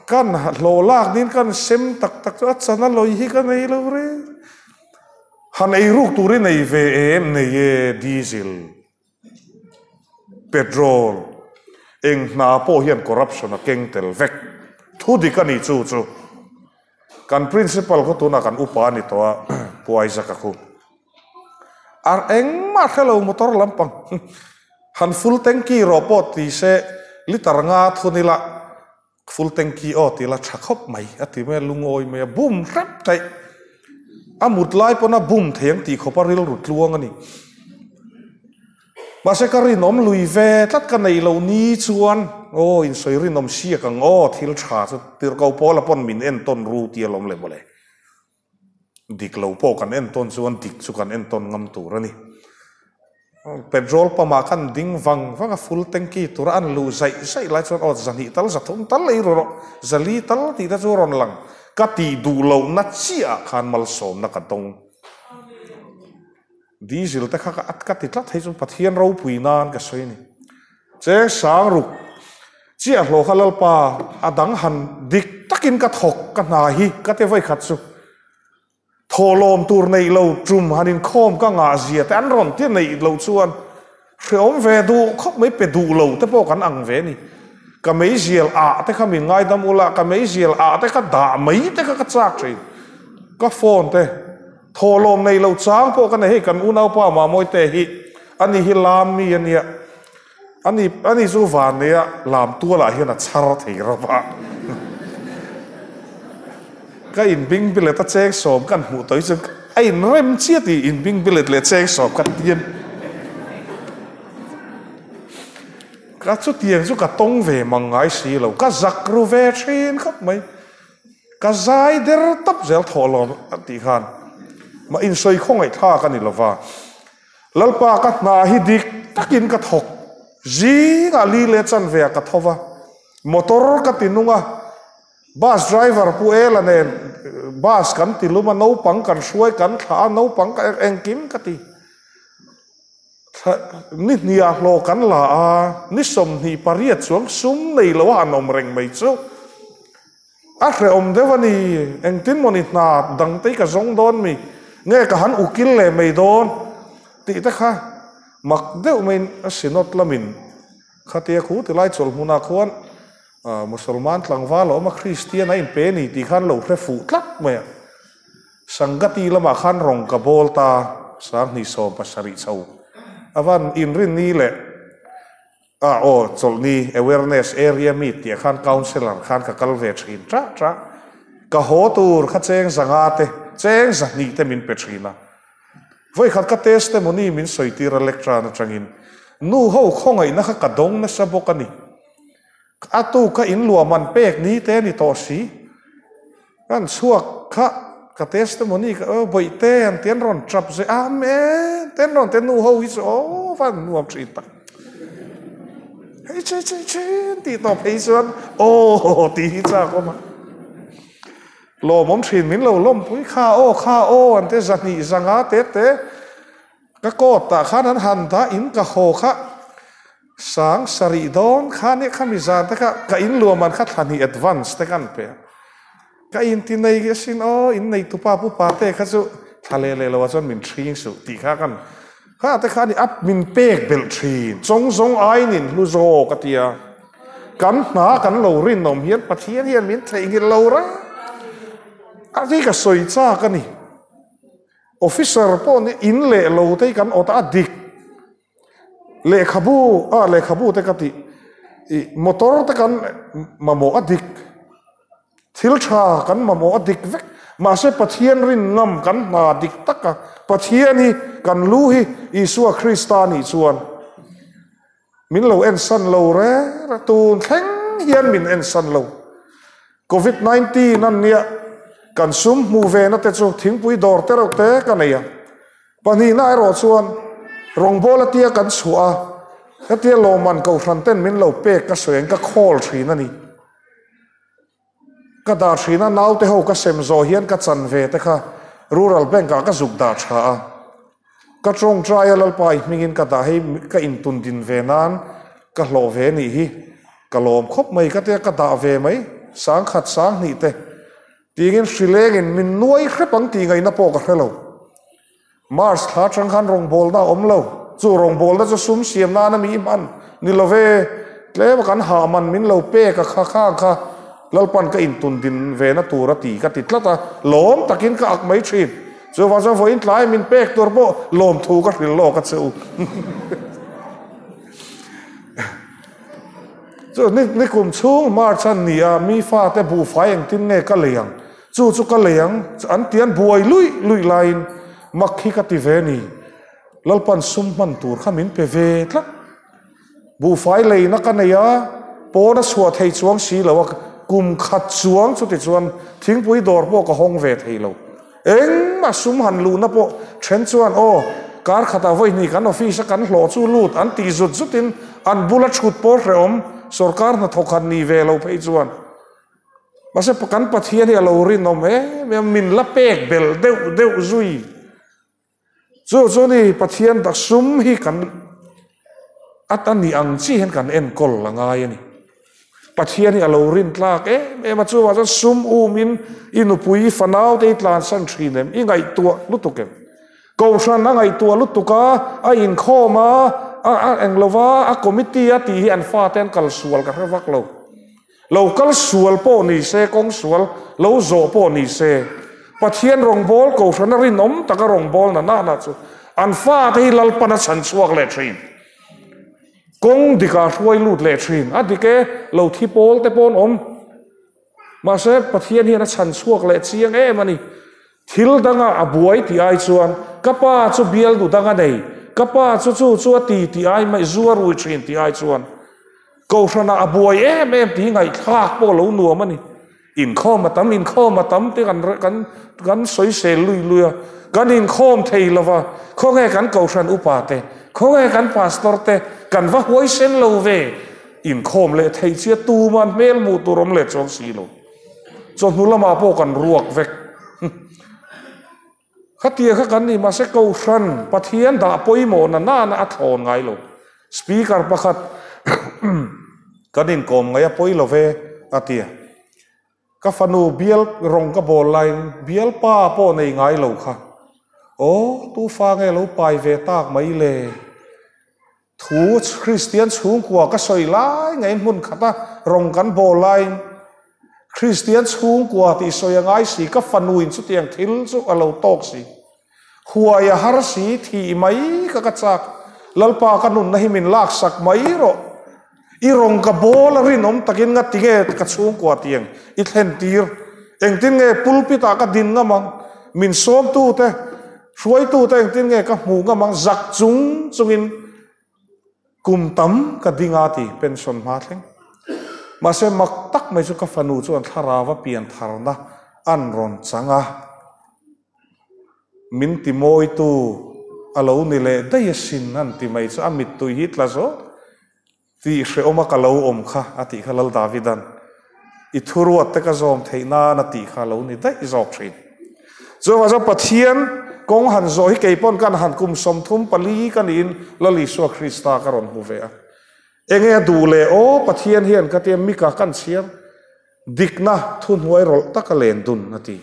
Kan hlawh lak niin kan sem tak tak chu a chan a lawi hi ka nei lo reng. Han ei ruk tur i nei ve em? Nei e, diesel, petrol, eng hna pawh hian corruption a keng tel vek. Thu dik a ni chu chu. Kan principal khaw tunah kan upa a ni tawh a, Pu Isaac a khu. Ar engmah hre lo motor lampang han full tanky rawh pawh ti se liter nga thun ila full tanky aw ti ila tha khawp mai a ti mai a lungawi mai a bum hrep theih a mut lai pawn a bum thei ang tih khawp a rilru tluang a ni mahse ka rinawm lui ve tlat ka nei lo ni chuan aw insawi rinawm siak ang aw thil tha chu tirhkoh pawla pawn min entawn ru ti alawm le mawle. Dik lo pawh kan entawn chuan dik chu kan entawn ngam tur a ni. Petrol pump ah khan ding vang vang a full tanky tura an luh zaih zaih lai chuan aw zahnih tal zathum tal ei ru rawh zali tal tih te chu a rawn lang. Ka tih duh lohna chiah ah khan malsawmna ka dawng. Diesel te kha ka at ka ti tlat hei chu Pathian ropui nan ka sawi a ni. Cheng sang ruk chiah hlawh kha Lalpa a dang han dik takin ka thawk ka hna hi ka ti vawi khat chu thawhlawm tur neih lo tum han inkhawm ka ngah zia te an rawn tia neih loh chuan hreawm ve duh khawp mai pe duh lo te pawh kan ang ve a ni. Ka meizial ah te kha min ngaidam ula ka meizial ah te kha dah mai te kha ka chak thin ka phone te. Thawhlawm nei lo chang pawh ka nei hei kan unaupa Mamawite hi ani hi lam mi a nia ani ani chu van nei a lam tualah hian a chhar thei rawp a ka inbing bilet a cheng sawm kan hmuh tawh hi chuan a inrem chiah tih inbing bilet leh cheng sawm ka tian. Ka chutiang chu ka tawng ve mang ngai si lo, ka zak ru ve thin khawp mai. Ka zai der tawp zel thawh lo a tih khan mah insawi khawngaih thlak a ni lo va. Lalpa ka hna hi dik takin ka thawk zingah li leh chanve ah ka tho va, motor ka ti nung a, bus driver Pu Ela nen bus kan ti lum a, naupang kan hruai kan thlah a, naupang ka engkim ka ti. Ni hniah hlawh kan la a, ni 28 chuang sum nei lo a han awm reng mai chu a hrehawm deuh a ni. Engtin maw ni hna dangte hi ka zawng dawn mi? Nge ka han ukil leh mai dawn? Tih te kha mak deuh maiin a Synod lamin khatia khu tilai chawlh hmunah khuan Musalman tlangval a awm a, Kristian a inpe ni tih khan lo hre fuh tlat mai a. Sangati lamah khan rawng ka bawl ta, 2017 chho a van inrinni leh a aw chawlhni awareness area meet tih ah khan councellor khan ka kal ve thin tah tah. Ka haw tur kha cheng zanga te, cheng zahnih te min pe thin a. Vawikhat ka testimony min sawi tir a lectern atangin nu ho khawngaihna kha ka dawng nasa bawk a ni. A tu kha in luah man pek ni te ni tawh si. Kan chhuak kha ka testimony ka aw bawih te an ti an rawn tap zeh a amen te an rawn ti nu ho hi chu aw van nuam thin tak. Hei che che che an tih tawh phei chuan aw tih hi chak awm a. Lawmawm thin min lo lawmpui kha aw kha aw an ti zahnih zanga te te. Ka court ah khan an han dah in ka haw kha 7000 dawn kha nia kha mi zan te kha ka in luahman kha thla hnih advance te kan pe a. Ka in ti nei asin aw in nei tupa pupa te kha chu thla leh leh lo ah chuan min thring suh tih kha kan kha te kha ni a min pek belh thin chawng zawng aiin in hlu zawk a tia. Kan hna kan lo rinawm hian Pathian hian min theihnghilh lo reng a hi ka sawi chak a ni. Officer pawh nih in leh lo te hi kan awt a, a dik. Lehkhabu, ah lehkhabu te ka tih, ih motor te kan mamawh a dik. Thil tha kan mamawh a dik vek. Mahse Pathian rin ngam kan hna dik tak a, Pathian hi kan lu hi Isua Krista nih chuan min lo ensan lo reng a, tun thleng hian min ensan lo. Covid 19 an nia kan sum hmuh ve na te chu thingpui dawr te reuh te ka nei a. Pahnihna erawh chuan rawngbâwl atia kan chhuah a, hetia lawmman kohhran ten min lo pek ka sawi ang ka khawl thin a ni. Ka dah thin a, naute ho ka sem zawh hian ka chan ve te kha Rural Bank ah ka zuk dah tha a. Ka tawngtai a Lalpa i hmingin ka dah hei ka intun din ve nan ka hlawh ve nih hi ka lawm khawp mai ka tia ka dah ve mai 1000 2000 te tingin hrilengin min nuai hrep ang tih ngaihna pawh ka hre lo. Mars thla atang khan rawngbawlna a awm lo chu rawngbawlna chu sum siam nana mi hman ni lo ve tlem a kan hah man min lo pek a kha khang kha Lalpan ka intun din ve na tur a ti ka ti tlat a, lawm takin ka ak mai thin. Chuvang chuan vawiin tlai min pek tur pawh lawmthu ka hrilh lawk a che u. Chu ni ni kum chhung March an ni a, mi fate buhfai engtin nge ka lei ang? Chu chu ka lei ang, an ti an buai luih luih laiin mak hi ka ti ve ni. Lalpan sum hman tur kha min pe ve tlat. Buhfai leina ka nei a, pawn a chhuah thei chuang si lo a, kum khat chuang chuti chuan thingpui dawr pawh ka hawng ve thei lo. Engmah sum han luhna pawh then chuan aw, kar khatah vawi hnih kan office a kan hlawh chu lut an tih zut zutin an bula thut pawh hrehawm sorkar hnathawk han ni ve lo phei chuan. Mahse kan Pathian hi a lo rinawm em em, min la pek belh deuh deuh zui. Chu chu ni Pathian tak sum hi kan at a nih ang chi hian kan enkawl a ngai a ni. Pathian hi a lo rin tlak em em a, chuvang chuan sum umin i nupui i fanau te i tlansan thin em? I ngaihtuah lutuk em? Kohhran a ngaihtuah lutuk a, a inkhawm a, a eng lova, a committee a tih hi an fate an kal sual ka hre vak lo. Lo kal sual pawh ni se, kawng sual lo zawh pawh ni se, Pathian rawngbâwl Kohhrana rinawm taka rawngbâwl na nana chu an fate hi Lalpan a chhan chhuak leh thin. Kawng dikah a hruai lut leh thin. A dik e, lo thi pawl te pawh an awm. Mahse, Pathian hian a chhan chhuak leh chiang em a ni. Thil danga a buai tih ai chuan ka pa chu bialnu dang a nei, ka pa chu chu chu a ti tih ai mai, zu a rui thin tih ai chuan. Kohhranah a buai em em tih hi ngaihthlak pawh lo nuam a ni. Inkhawm a tam, inkhawm a tam tih kan kan kan sawisel lui lui a, kan inkhawm thei lo va, khawnge kan kohhran upa te, khawnge kan pastor te kan va huaisen lo ve, inkhawm leh theih chiah tuman hmel hmuh tur awm leh chuang si lo. Chawhnu lamah pawh kan ruak vek. Khatia kha kan ni mahse Kohhran Pathian dah pawimawh na nana a thlawn ngai lo. Speaker pakhat kan inkawm ngaih a pawi lo ve a ti a. Ka fanu bial rawng ka bawl laiin bial pa pawh nei ngai lo kha. Aw tu fa nge lo pai ve tak mai le. Thu Kristian chhungkua ka sawi lai ngeiin hmun khata rawng kan bawl laiin Kristian chhungkua tih sawi a ngai si, ka fanuin chutiang thil chu a lo tawk si. Huai a har si, thih mai ka ka chak. Lalpa ka nunna hi min laksak mai rawh. I rawng ka bawl a rinawm takin nga tinge ka chhungkua tiang i thlen tir. Engtin nge pulpit ah ka din ngam ang? Min sawmtute, hruaitute engtin nge ka hmuh ngam ang? Zak chung chungin kum tam ka ding a ti pension hma thleng. Mahse mak tak mai chu ka fanu chuan thlarau a pian tharna an rawn chang a. Min ti mawitu a lo ni leh daih asin an ti mai chu a mittui hi tla zawk. Tih hrehawma ka lo awm kha a tih kha Lal Davidan i thuruat te ka zawm theih nan a tih kha a lo ni daih zawk thin. Chuvang chuan Pathian kawng han zawh hi keipawn kan han kum 34 ka niin Lal Isua Krista ka rawn hmu ve a. Enge a duh leh aw Pathian hian ka tia Mika kan chhiar dikna thuhnuai rawlh taka len dun a ti.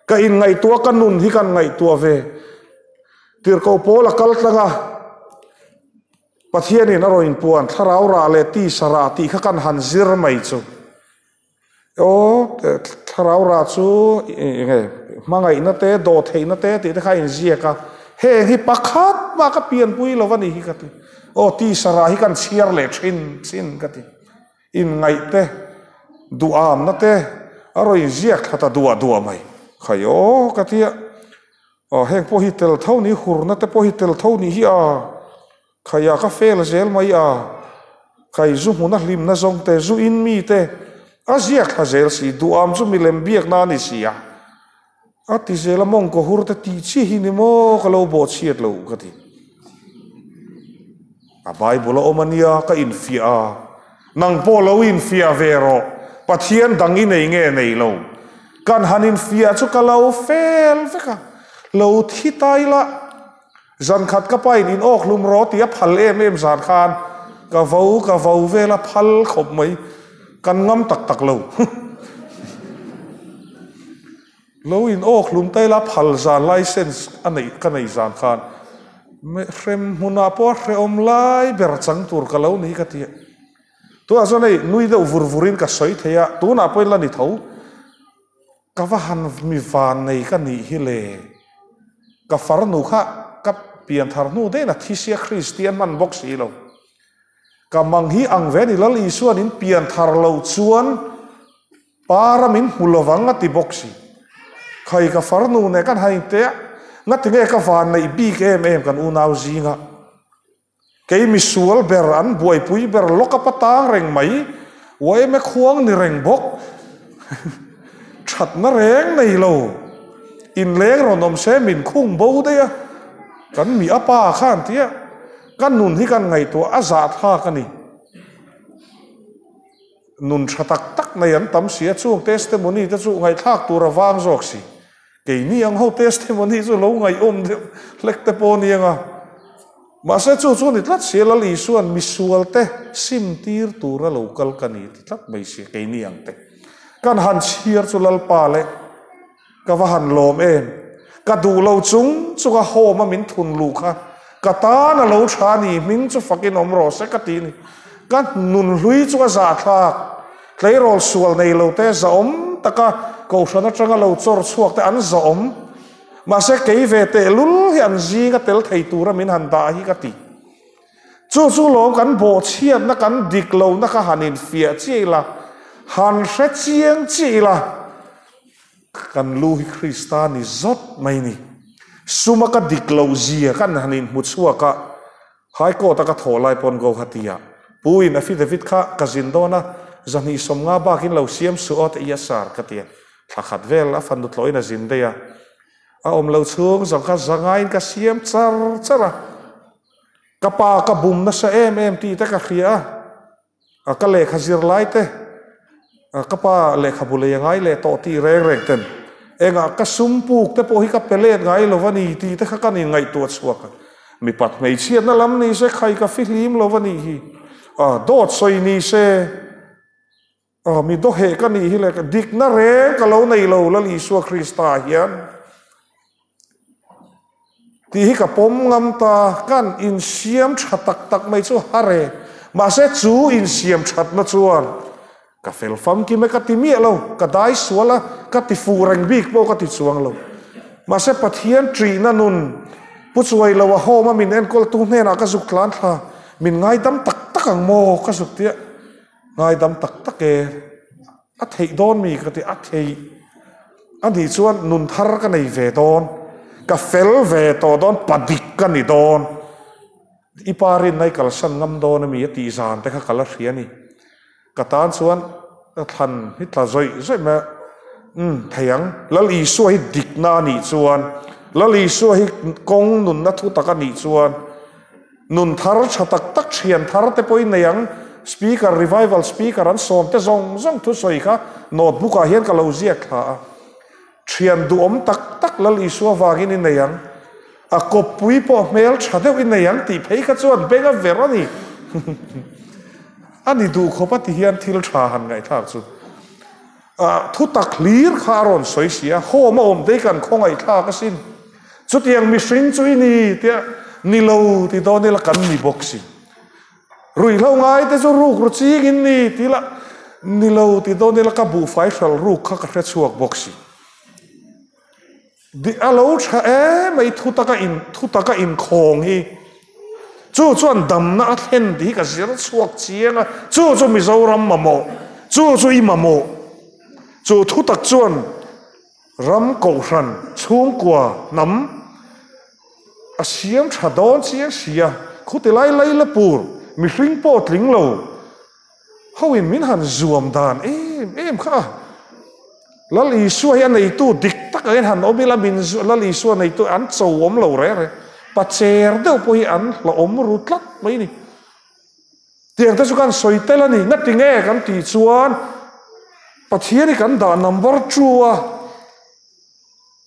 Ka inngaihtuah ka nun hi kan ngaihtuah ve. Tirhkoh pawl a kal tlang a. Pathianin a rawn inpuan thlarau rah leh tisa rah tih kha kan han zir mai chu. Aw, thlarau rah chu enge hmangaihna te, dawhtheihna te tih te kha a inziak a. Heng hi pakhat mah ka pianpui lo a ni hi ka ti. Aw, tisa rah hi kan chhiar leh thin chin ka ti. Inngaih te, duhamna te a rawn inziak thla ta duah duah mai. Khai aw ka ti a. Aw heng pawh hi tel tho ni, hurna te pawh hi tel tho ni hi a, khaia ka fel zel mai a, khai zu hmuna hlimna zawng te, zu in mi te a ziak thla zel si, duham chu milem biakna a ni si a, a ti zel a mawngkaw hur te tih chi hi ni maw ka lo bawhchhiat lo ka ti. A Bible a awm a nia ka infiah a, nang pawh lo infiah ve rawh, Pathian dang i nei nge nei lo? Kan han infiah chu ka lo fel vek a, lo thi ta ila, zan khat ka pain in awk hlum rawh tih a phal em em zan khan ka vo ka vo vel a phal khawp mai, kan ngam tak tak lo. Lo in awk hlum ta ila phal zan license a neih ka nei zan khan hrem hmunah pawh a hrehawm lai ber chang tur ka lo ni ka ti a. Tunah chuan hei nui deuh vur vurin ka sawi thei a, tunah pawhin la ni tho. Ka va han mi van nei ka nih hi le. Ka farnu kha ka pian thar hnu daih in a thi sia Kristian hman bawk si lo. Ka mang hi ang ve ni Lal Isuan in pian thar lo chuan Pa ram in hmu lovang a ti bawk si. Khai ka farnu nen kan han inteh a, ngatinge ka van neih bik em em kan unau zinga. Kei misual ber an buaipui ber lawk a patang reng mai, uaime khuang ni reng bawk. Thatna reng nei lo. Inleng rawn awm se min khung bo daih a, kan mi a pa khan tia ka nun hi kan ngaihtuah a zahthlak a ni. Nun tha tak tak nei an tam si a, chung testimony te chu ngaihthlak tur a vang zawk si. Keini ang ho testimony chu lo ngaihawm deuh hlek te pawh a ni ang a. Mahse chu chu a ni tlat si a, Lal Isua'n misual te sim tir tura lo kal ka ni ti tlat mai si a, keini ang te. Kan han chhiar chu Lalpa leh ka va han lawm em. Ka duh lo chung chunga home a min thun luh kha ka tan a lo tha ni hming chu fakin awm rawh se ka ti ni. Ka nun hlui chu a zahthlak tleirawl sual nei lo te zahawm taka kohhran atanga lo chawr chhuak te an zahawm. Mahse kei ve tehlul hi an zinga tel thei tura min han dah hi ka ti. Chu chu lawm kan bawhchhiatna kan dik lohna kha han infiah chiah ila, han hre chiang chiah ila. Kan lu hi Krista ni zawt mai ni. Suma ka dik loh zia kan han inhmu chhuak a, High Court a ka thawh lai pawn Guwahati ah. Pu in affidavit kha ka zin dawn a, 250 bakin lo siam suh aw te i a sar ka ti a. Thla khat vel a fanu tlawhin a zin daih a. A awm lo chhung zawng kha zangaiin ka siam char char a. Ka pa ka bum nasa em em tih te ka hria a. A ka lehkha zir lai te, ka pa lehkhabu lei a ngai leh tawh tih reng reng ten engah ka sum puk te pawh hi ka pe let ngai lo a ni tih te kha kan inngaihtuah chhuak a. Mipat hmeichhiatna lam ni se khai ka fihlim lo a nih hi. A dawt sawi ni se a mi dawheh ka nih hi le dikna reng ka lo nei lo Lal Isua Krista hian. Tih hi ka pawm ngam ta, kan insiam tha tak tak mai chu har e. Mahse chu insiam thatna chuan ka fel famkim e ka ti miah lo, ka dai sual a, ka ti fuh reng bik pawh ka ti chuang lo. Mahse Pathian ṭihna nun pu chuai lo a home a min enkawltu hnenah ka zuk tlan thla, min ngaidam tak tak ang maw ka zuk tia, ngaidam tak tak e. A theih dawn mi ka ti, a theih a nih chuan nun thar ka nei ve dawn, ka fel ve tawh dawn, pa dik ka ni dawn, i pa rinna i kalsan ngam dawn a mi a tih zan te kha ka la hria a ni. Ka tan chuan ka thlan hi tla zawih zawih mai a, umm thei ang, Lal Isua hi dikna a nih chuan, Lal Isua hi kawng nunna thu tak a nih chuan, Nun thar tha tak tak thian thar te pawhin nei ang, speaker revival speaker an sawm te zawng zawng thusawi kha notebook ah hian ka lo ziak thla a. Thian duhawm tak tak Lal Isua vangin i nei ang, a kawppui pawh hmel tha deuh i nei ang tih phei kha chuan beng a ver a ni. A ni duh khawp a ti hian thil tha han ngaihthlak chu. Thu tak hlir kha a rawn sawi si a, home a awm te hi kan khawngaihthlak asin. Chutiang mihring chu i ni tia ni lo ti dawn ila kan ni bawk si. Ruihhlo ngai te chu ruk ru ching in ni ti ila ni lo ti dawn ila ka buhfai hral ruk kha ka hre chhuak bawk si. Di a lo tha em mai thu taka in thu taka inkhawng hi chu chuan damna a thlen tih hi ka zir chhuak chiang a, chu chu Mizoram mamawh, chu chu i mamawh. Chu thu tak chuan ram kohhran chhungkua hnam a siam tha dawn chiang si a, khuti lai lai la pur mihring pawh tling lo. Ho in min han zuam dan em em kha a. Lal Isua hi a neitu dik tak angin han awm ila min Lal Isua neitu an cho awm lo reng reng. Pacher deuh pawh hi an hlauhawm ru tlat mai ni. Tiang te chu kan sawi tel a ni. Ngati nge kan tih chuan Pathian hi kan dah number two a.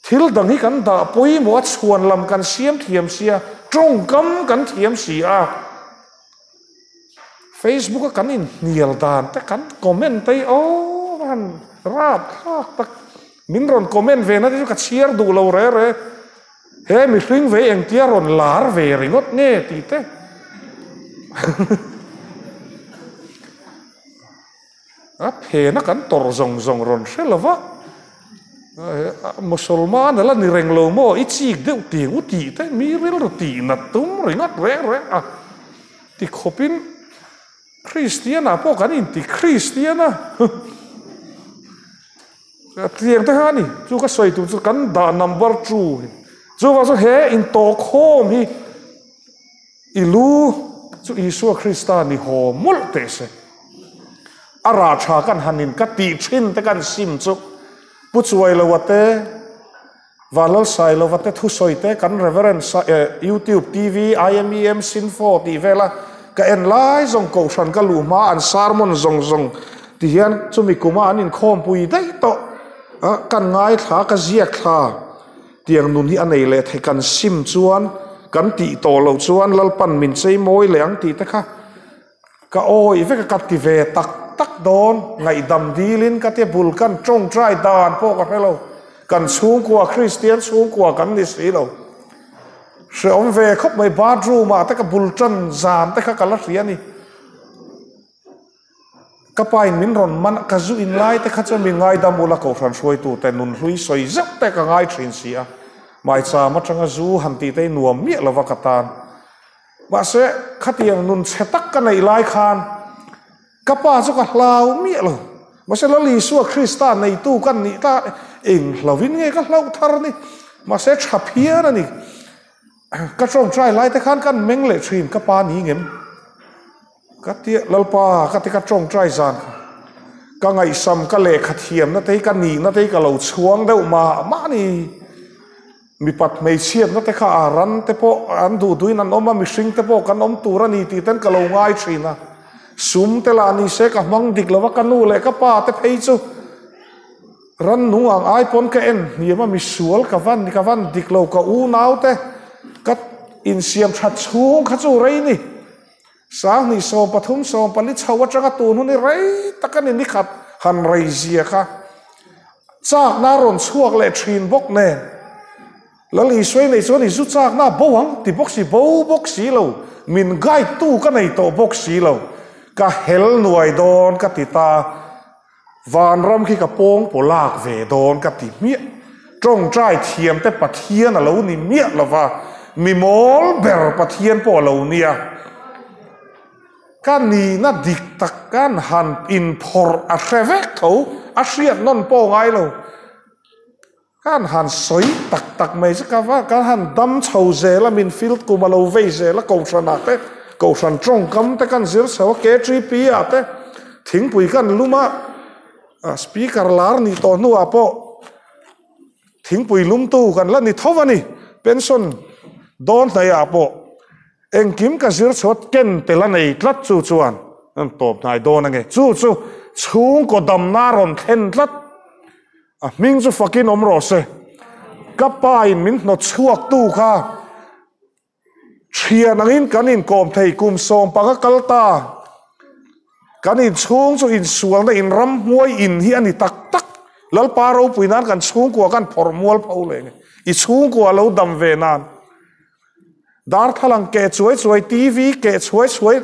Thil dang hi kan dah pawimawh a chhuan lam kan siam thiam sia, tawngkam kan thiam si a. Facebook a kan inhnial dan te kan comment te hi aw han rap thlak tak. Min rawn comment ve na te chu ka chhiar duh lo re re. He mihring ve engtia rawn lar ve ringawt nge tih te. A phena kan tawrh zawng zawng rawn hre lo va, Musulman a la ni reng lo maw, i chik deuh ting u tih te mi rilru tih nat tum ringawt reng reng a ti khawpin Kristian ah pawh kan inti Kristian a tiang te kha a ni, chu ka sawi tur chu kan dah number two hi, chuvang chuan he intawhkhawm hi. I lu chu Isua Krista ni haw mawlh teh se. A rah tha kan han in ka tih thin te kan sim chu Pu Chuailova te, Vanlalsailova te thusawi te kan Reverend YouTube TV IMEM Sinfo tih vela ka en lai zawng Kohhran ka luh hma an sermon zawng zawng ti hian chumi kuma an inkhawmpui daih tawh a kan ngaithla ka ziak thla. Tiang nun hi a nei leh thei kan sim chuan kan tih tawh loh chuan Lalpan min chei mawi leh ang tih te kha ka awi vek a, ka ti ve tak tak dawn, ngaihdam dilin ka tia bul kan tawngtai dan pawh ka hre lo, kan chhungkua Kristian chhungkua kan ni si lo, hreawm ve khawp mai bathroom ah te ka bul tan zan te kha ka la hria a ni. Ka pa in min rawn man a, ka zu in lai te kha chuan min ngaidam ula Kohhran hruaitu te nun hlui sawi zeuh te ka ngai thin si a, maicham atanga zu han tih te hi nuam miah lova ka tan. Mahse, khatiang nun chhe tak ka neih lai khan ka pa chu ka hlau miah lo. Mahse, Lal Isua Krista neitu ka nih ta eng hlovin nge ka hlauh thar ni? Mahse, tha phian a ni. Ka tawngtai lai te khan kan meng leh thin, ka pa ni ngem? Ka ti Lalpa ka ti ka tawngtai zan kha. Ka ngaihsam ka lehkha thiamna te hi ka nihna te hi ka lo chhuang deuh mah mah a ni. Mipat hmeichhiatna te kha a ran te pawh an duh duhin an awm a, mihring te pawh kan awm tur a ni tih ten ka lo ngai thin a. Sum te lah ni se ka hmang dik lo va, ka nu leh ka pa te phei chu ran nung ang ai pawn ka en hniam a, misual ka van ka van dik lo, ka unau te ka insiam that chhung kha chu rei ni. 20 13 14 chho atanga tun hun hi rei tak a ni nikhat han rei zia kha chakna a rawn chhuak leh thin bawk nen Lal Isuai nei chuan i zu chakna a bo ang ti bawk si bo bawk si lo min guide tu ka nei tawh bawk si lo ka hel nuai dawn ka ti ta Vanram khi ka pawng paw lak ve dawn ka ti hmiah. Tawngtai thiam te Pathian a lo ni miah lo va, mi mawl ber Pathian pawh a lo nia. Ka nihna dik tak kan han inphawrh a hre vek tho, a hriat nawn pawh ngai lo. Kan han sawi tak tak mai chu ka va kan han dam chho zel a, min field kum a lo vei zel a, kohhran ah te kohhran tawngkam te kan zir chho a, KTP ah te thingpui kan lum a, speaker lar nih tawh hnuah pawh thingpui lumtu kan la ni tho a ni, pension dawn hnaihah pawh engkim ka zir chho a, ken tel a nei tlat chu chuan an tawp hnai dawn ange, chu chu chhungkaw damna a rawn thlen tlat. A hming chu fakin awm rawh se. Ka pa in min hnawt chhuak tu kha thian angin kan inkawm thei kum 15 kal ta. Kan inchhung chu insualna in ramhmuai in hi a ni tak tak. Lalpa ropui nan kan chhungkua kan phawrh mual pho leh nge. I chhungkua lo dam ve nan. Darthlalang keh chuai chuai, TV keh chuai chuai,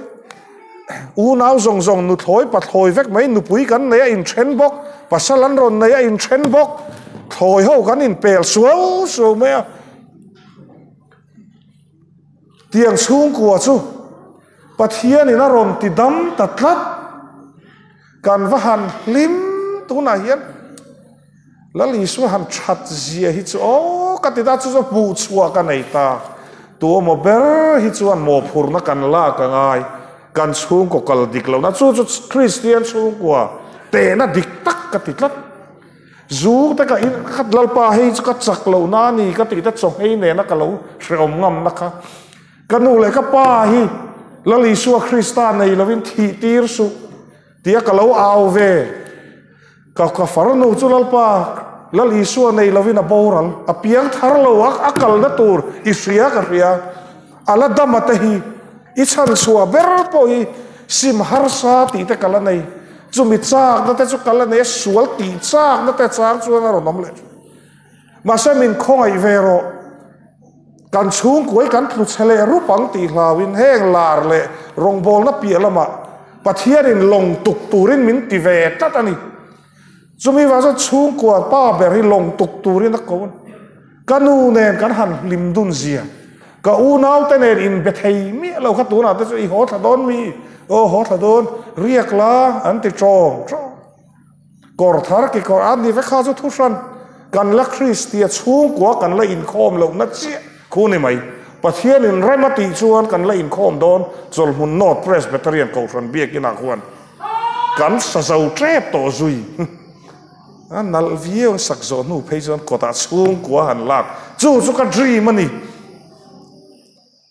unau zawng zawng nuthlawi pathlawi vek mai, nupui kan nei a inthen bawk, pasal an rawn nei a inthen bawk, thlawi ho kan inpel suau suau mai a. Tiang chhungkua chu Pathianin a rawn ti dam ta tlat. Kan va han hlim tunah hian Lal Isua han that zia hi chu aw ka ti ta chu chu hmuh chhuah ka nei ta. Tu emaw ber hi chuan mawhphurhna kan lak a ngai, kan chhungkaw kal dik lohna chu chu Kristian chhungkua tehna dik tak ka ti tlat. Zu te ka in ka Lalpa hei chu ka chak lohna a ni ka tih te chawhmei nena ka lo hrehawm ngamna kha. Ka nu leh ka pa hi Lal Isua Krista nei lovin thih tir suh tia ka lo au ve. Ka ka farnu chu Lalpa Lal Isua nei lovin a boral, a piang thar lo a, a kalna tur i hria ka hria. A la dama te hi i chhan chhuah ber pawh hi sim harsa tih te ka la nei. Chumi chakna te chu ka la nei a, sual tih chakna te chang chuan a rawn awm leh. Mahse min khawngaih ve rawh. Kan chhungkuai kan tlu chhe leh rup ang tih hlauin heng lar leh rawngbawlna piah lamah Pathianin lawng tuk turin min ti ve tlat a ni. Chumi vang chuan chhungkua pa ber hi lawng tuk turin a ko a ni. Ka nu nen kan han hlim dun zia. Ka unaute nen inbe thei miah lo kha tunah te chu i haw thla dawn mi? Aw haw thla dawn, riak la an ti tawng tawng. Kawr thar ki kawr a ni vek kha chu thu hran. Kan la Kristia chhungkua kan la inkhawm lohna chiah khu ni mai. Pathianin rem a tih chuan kan la inkhawm dawn Chawlhmun North Presbyterian Kohhran Biakinah khuan kan sa zo tep tawh zui. A nalh viau sak zawh hnu phei chuan kawtah chhungkua han lak chu chu ka dream a ni.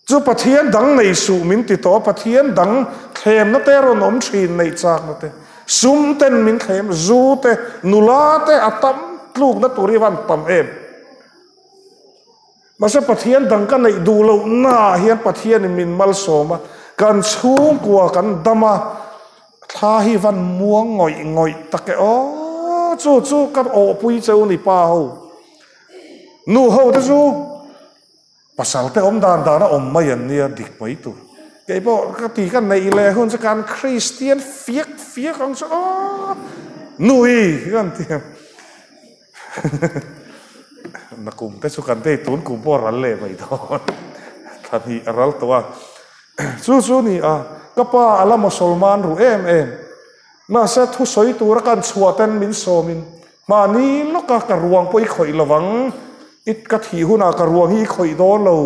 Chu Pathian dang nei suh min ti tawh a, Pathian dang thlemna te rawn awm thin neih chakna te, sum ten min thlem, zu te, nula te a tam tlukna tur hi a van tam em. Mahse Pathian dang ka neih duh loh naah hian Pathianin min malsawm a, kan chhungkua kan dam a, thla hi van muang ngawih ngawih tak e aw, chu chu ka awhpui cheu ni pa ho, nu ho te chu. Pasal te awm dan dan a awm mai an nia dik mai tur. Kei pawh ka ti ka neih leh hun chu kan Kristian fiak fiak ang chu aw nui kan ti a. Nakum te chu kan tei tun kum pawh a ral leh mai dawn. Thla hnih a ral tawh a. Chu chu ni a, ka pa a la Mosolman ru em em. Mahse thusawi tura kan chhuah ten min sawmin Mahni lawka ka ruang pawh i khawih lo vang, i ka thih hunah ka ruang hi i khawih dawn lo,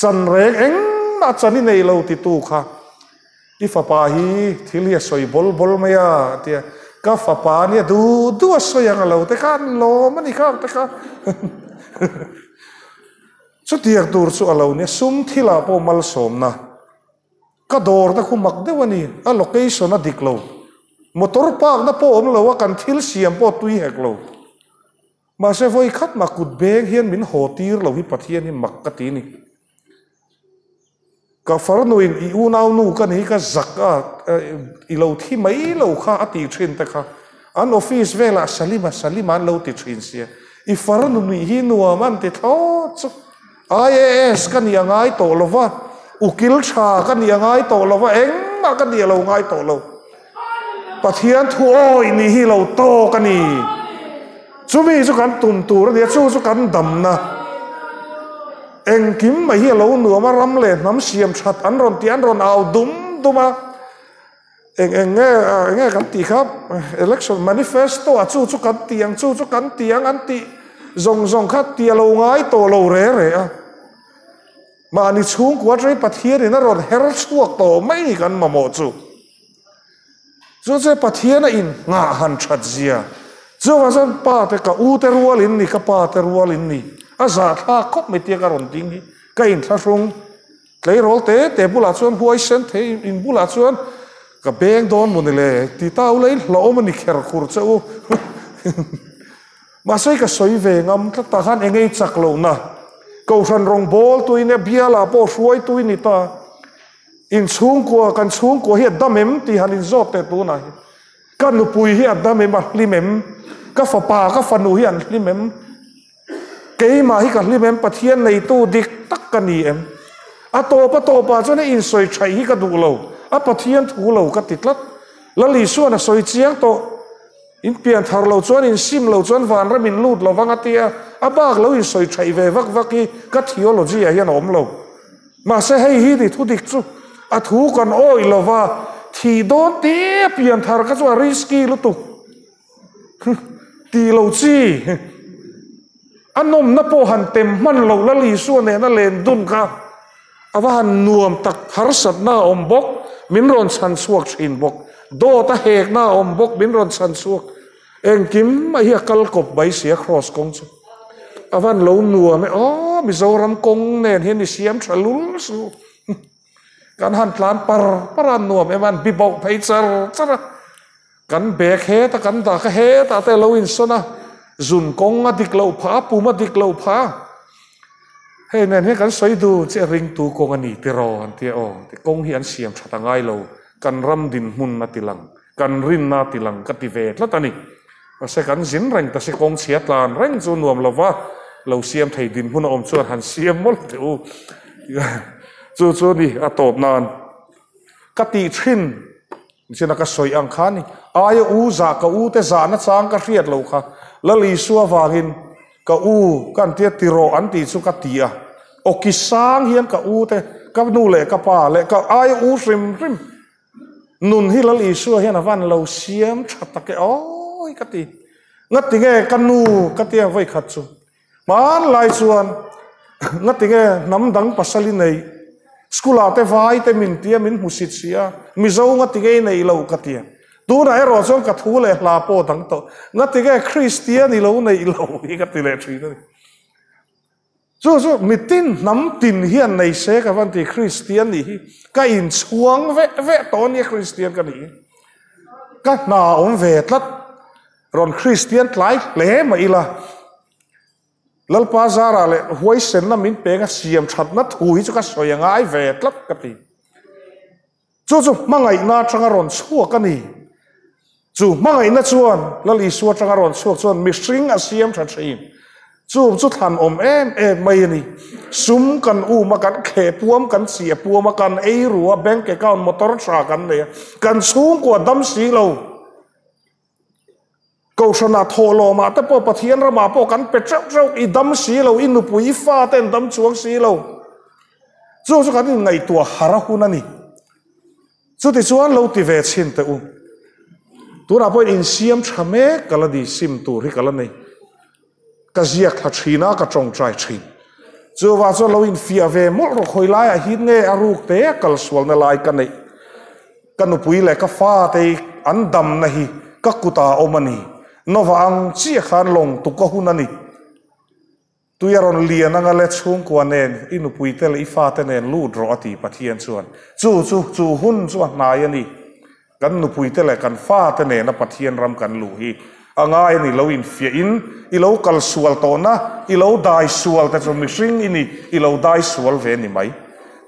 chan reng engmah chan i nei lo titu kha. I fapa hi thil hi a sawi bawl bawl mai a, a ti a. Ka fapa nia du du a sawi ang a lo te kha an lawm a ni kha ang te kha. Chutiang tur chu a lo nia, sum thilah pawh malsawmna. Ka dawr te khu mak deuh a ni, a location a dik lo. Motor park na pawh awm lo a, kan thil siam pawh tui hek lo. Mahse vawi khat mah kut beng hian min haw tir lo hi Pathian hi mak ka ti a ni. Ka farnuin i unaunu ka ni ka zak a, i lo thi mai lo kha a tih thin te kha. An office velah Salima, Salima an lo ti thin sia. I farnu nih hi nuam an ti thlawt chu. IAS ka nih a ngai tawh lo va, ukil tha ka nih a ngai tawh lo va, engmah ka nih a lo ngai tawh lo. Pathian thu awih nih hi lo tawk a ni. Chumi chu kan tum tur a ni a, chu chu kan damna. Engkim mai hi a lo nuam a, ram leh hnam siam that an rawn tih an rawn au dum dum a. Eng eng nge eng nge kan tih kha election manifesto ah chu chu kan tih ang chu chu kan tih ang an tih zawng zawng kha tih a lo ngai tawh lo re re a. Mahni chhungkua atangin Pathianin a rawn her chhuak tawh mai ni kan mamawh chu. Chu chu Pathian a in nghah han that zia. Chuvang chuan pa te ka u te rual in ni ka pa te rual in ni. A zahthlak khawp mai tia ka rawn ding hi ka inthlahrung tleirawl te te bulah chuan huaisen thei in bulah chuan ka beng dawn maw ni le ti ta ula in hlauhawm a ni kher khur che u. Mahse ka sawi ve ngam tlat tah khan eng ei chak lohna Kohhran rawngbawl tuin e bialah pawh hruai tui ni ta. In chhungkua, kan chhungkua hi a dam em tih han inzawt teh tunah hi. Ka nupui hi a dam em, a hlim em? Ka fapa, ka fanu hi an hlim em? Keimah hi ka hlim em? Pathian neitu dik tak ka ni em? A tawp a tawpah chuan hei insawi thaih hi ka duh lo, a Pathian thu lo ka ti tlat. Lal Isuan a sawi chiang tawh. In pian thar lo chuan in sim lo chuan vanram in lut lo vang a ti a, a bak lo insawi thaih ve vak vak hi ka theology ah hian a awm lo. Mahse hei hi ni thu dik chu a thu kan awih lo va, thih dawn tia pian thar kha chu a risky lutuk tih lo chi. A nawmna pawh han tem hman loh la Isua nena len dun kha a va han nuam tak, harsatna a awm bawk, min rawn chhan chhuak thin bawk, dawt a hekna a awm bawk, min rawn chhan chhuak. Engkim mai hi a kal kawp mai si a cross kawng chu a van lo nuam e aw Mizoram kawng nen hian i siam tha lul su kan han tlan par par a nuam em a an bi bauh phei char char a kan bag heta kan dah kha hetah te a lo insawn a zun kawng a dik loh phah a pum a dik loh phah a hei nen hian kan sawi dun chiah ringtu kawng a ni tiraw an tia aw kawng hi an siam that a ngai lo kan ram dinhmun a ti lang. Kan rinna ti lang ka ti ve tlat a ni. Mahse kan zin reng ta si kawng chhia tlan reng chu nuam lova lo siam thei dinhmun a awm chuan han siam mawlh teh u. Chu chu ni a tawp nan ka tih thin china ka sawi ang kha ni. Aia u zah ka u te zahna chang ka hriat lo kha Lal Isua vangin ka u ka an tia ti rawh an tih chu ka ti a. Awki sang hian ka u te ka nu leh ka pa leh ka aia u hrim hrim Nun hi Lal Isua hian a van lo siam tha tak e awi ka ti. Ngati nge ka nu ka tia vawi khat chu. Hmanlai chuan ngati nge hnam dang pasal i nei school ah te vai te min tia min hmu sit si a Mizo ngati nge i nei lo ka tia. Tunah erawh chuan ka thu leh hla pawh dang tawh. Ngati nge Kristian i lo neih lo hi ka ti leh thin a ni. Chu chu mitin hnam tin hian nei se ka van ti Kristian nih hi ka inchhuang veh veh tawh ania Kristian ka nih hi. Ka hna awm ve tlat rawn Kristian tlai hle mah ila Lalpa zara leh huaisenna min peng a siam thatna thu hi chu ka sawi a ngai ve tlat ka ti. Chu chu hmangaihna atanga rawn chhuak a ni. Chu hmangaihna chuan Lal Isua atanga rawn chhuak chuan mihring a siam tha thin. Chu chu thlan awm em em mai a ni. Sum kan um a, kan kheh puam, kan chih puam a, kan ei ru a, bank account motor tha kan nei a, kan chhungkua dam si lo. Kohhranah thawhlawmah te pawh Pathian ramah pawh kan pe teuh teuh, i dam si lo, i nupui, i fa te an dam chuang si lo. Chu chu kan inngaihtuah har a hun a ni. Chutichuan lo ti ve chhin teh u. Tunah pawhin insiam tha mek ka la ni, sim tur hi ka la nei. Ka ziak thla thin a, ka tawngtai thin. Chuvang chuan lo infiah ve mawlh rawh, khawi laiah hian nge a ruk te a kalsualna lai ka neih. Ka nupui leh ka fate hi an damna hi ka kutah a awm a ni. Nova ang chiah khan lawng tuk a hun a ni. Tui a rawn lian anga le chhungkua nen i nupuite leh i fate nen lut rawh a ti Pathian chuan. Chu chu chu hun chu a hnai a ni. Kan nupuite leh kan fate nena Pathian ram kan luh hi a ngai a ni. Lo infiah in i lo kal sual tawhna, i lo dai sual te chu mihring i ni, i lo dai sual ve ni mai.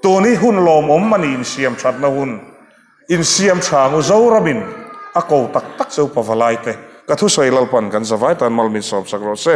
Tun hi hun lawmawm a ni insiam thatna hun. Insiam tha ngu Zoramin a ko tak tak cheu Pavalai te. Ka thusawi Lalpan kan zavai tan mal min sawm sak rawh se.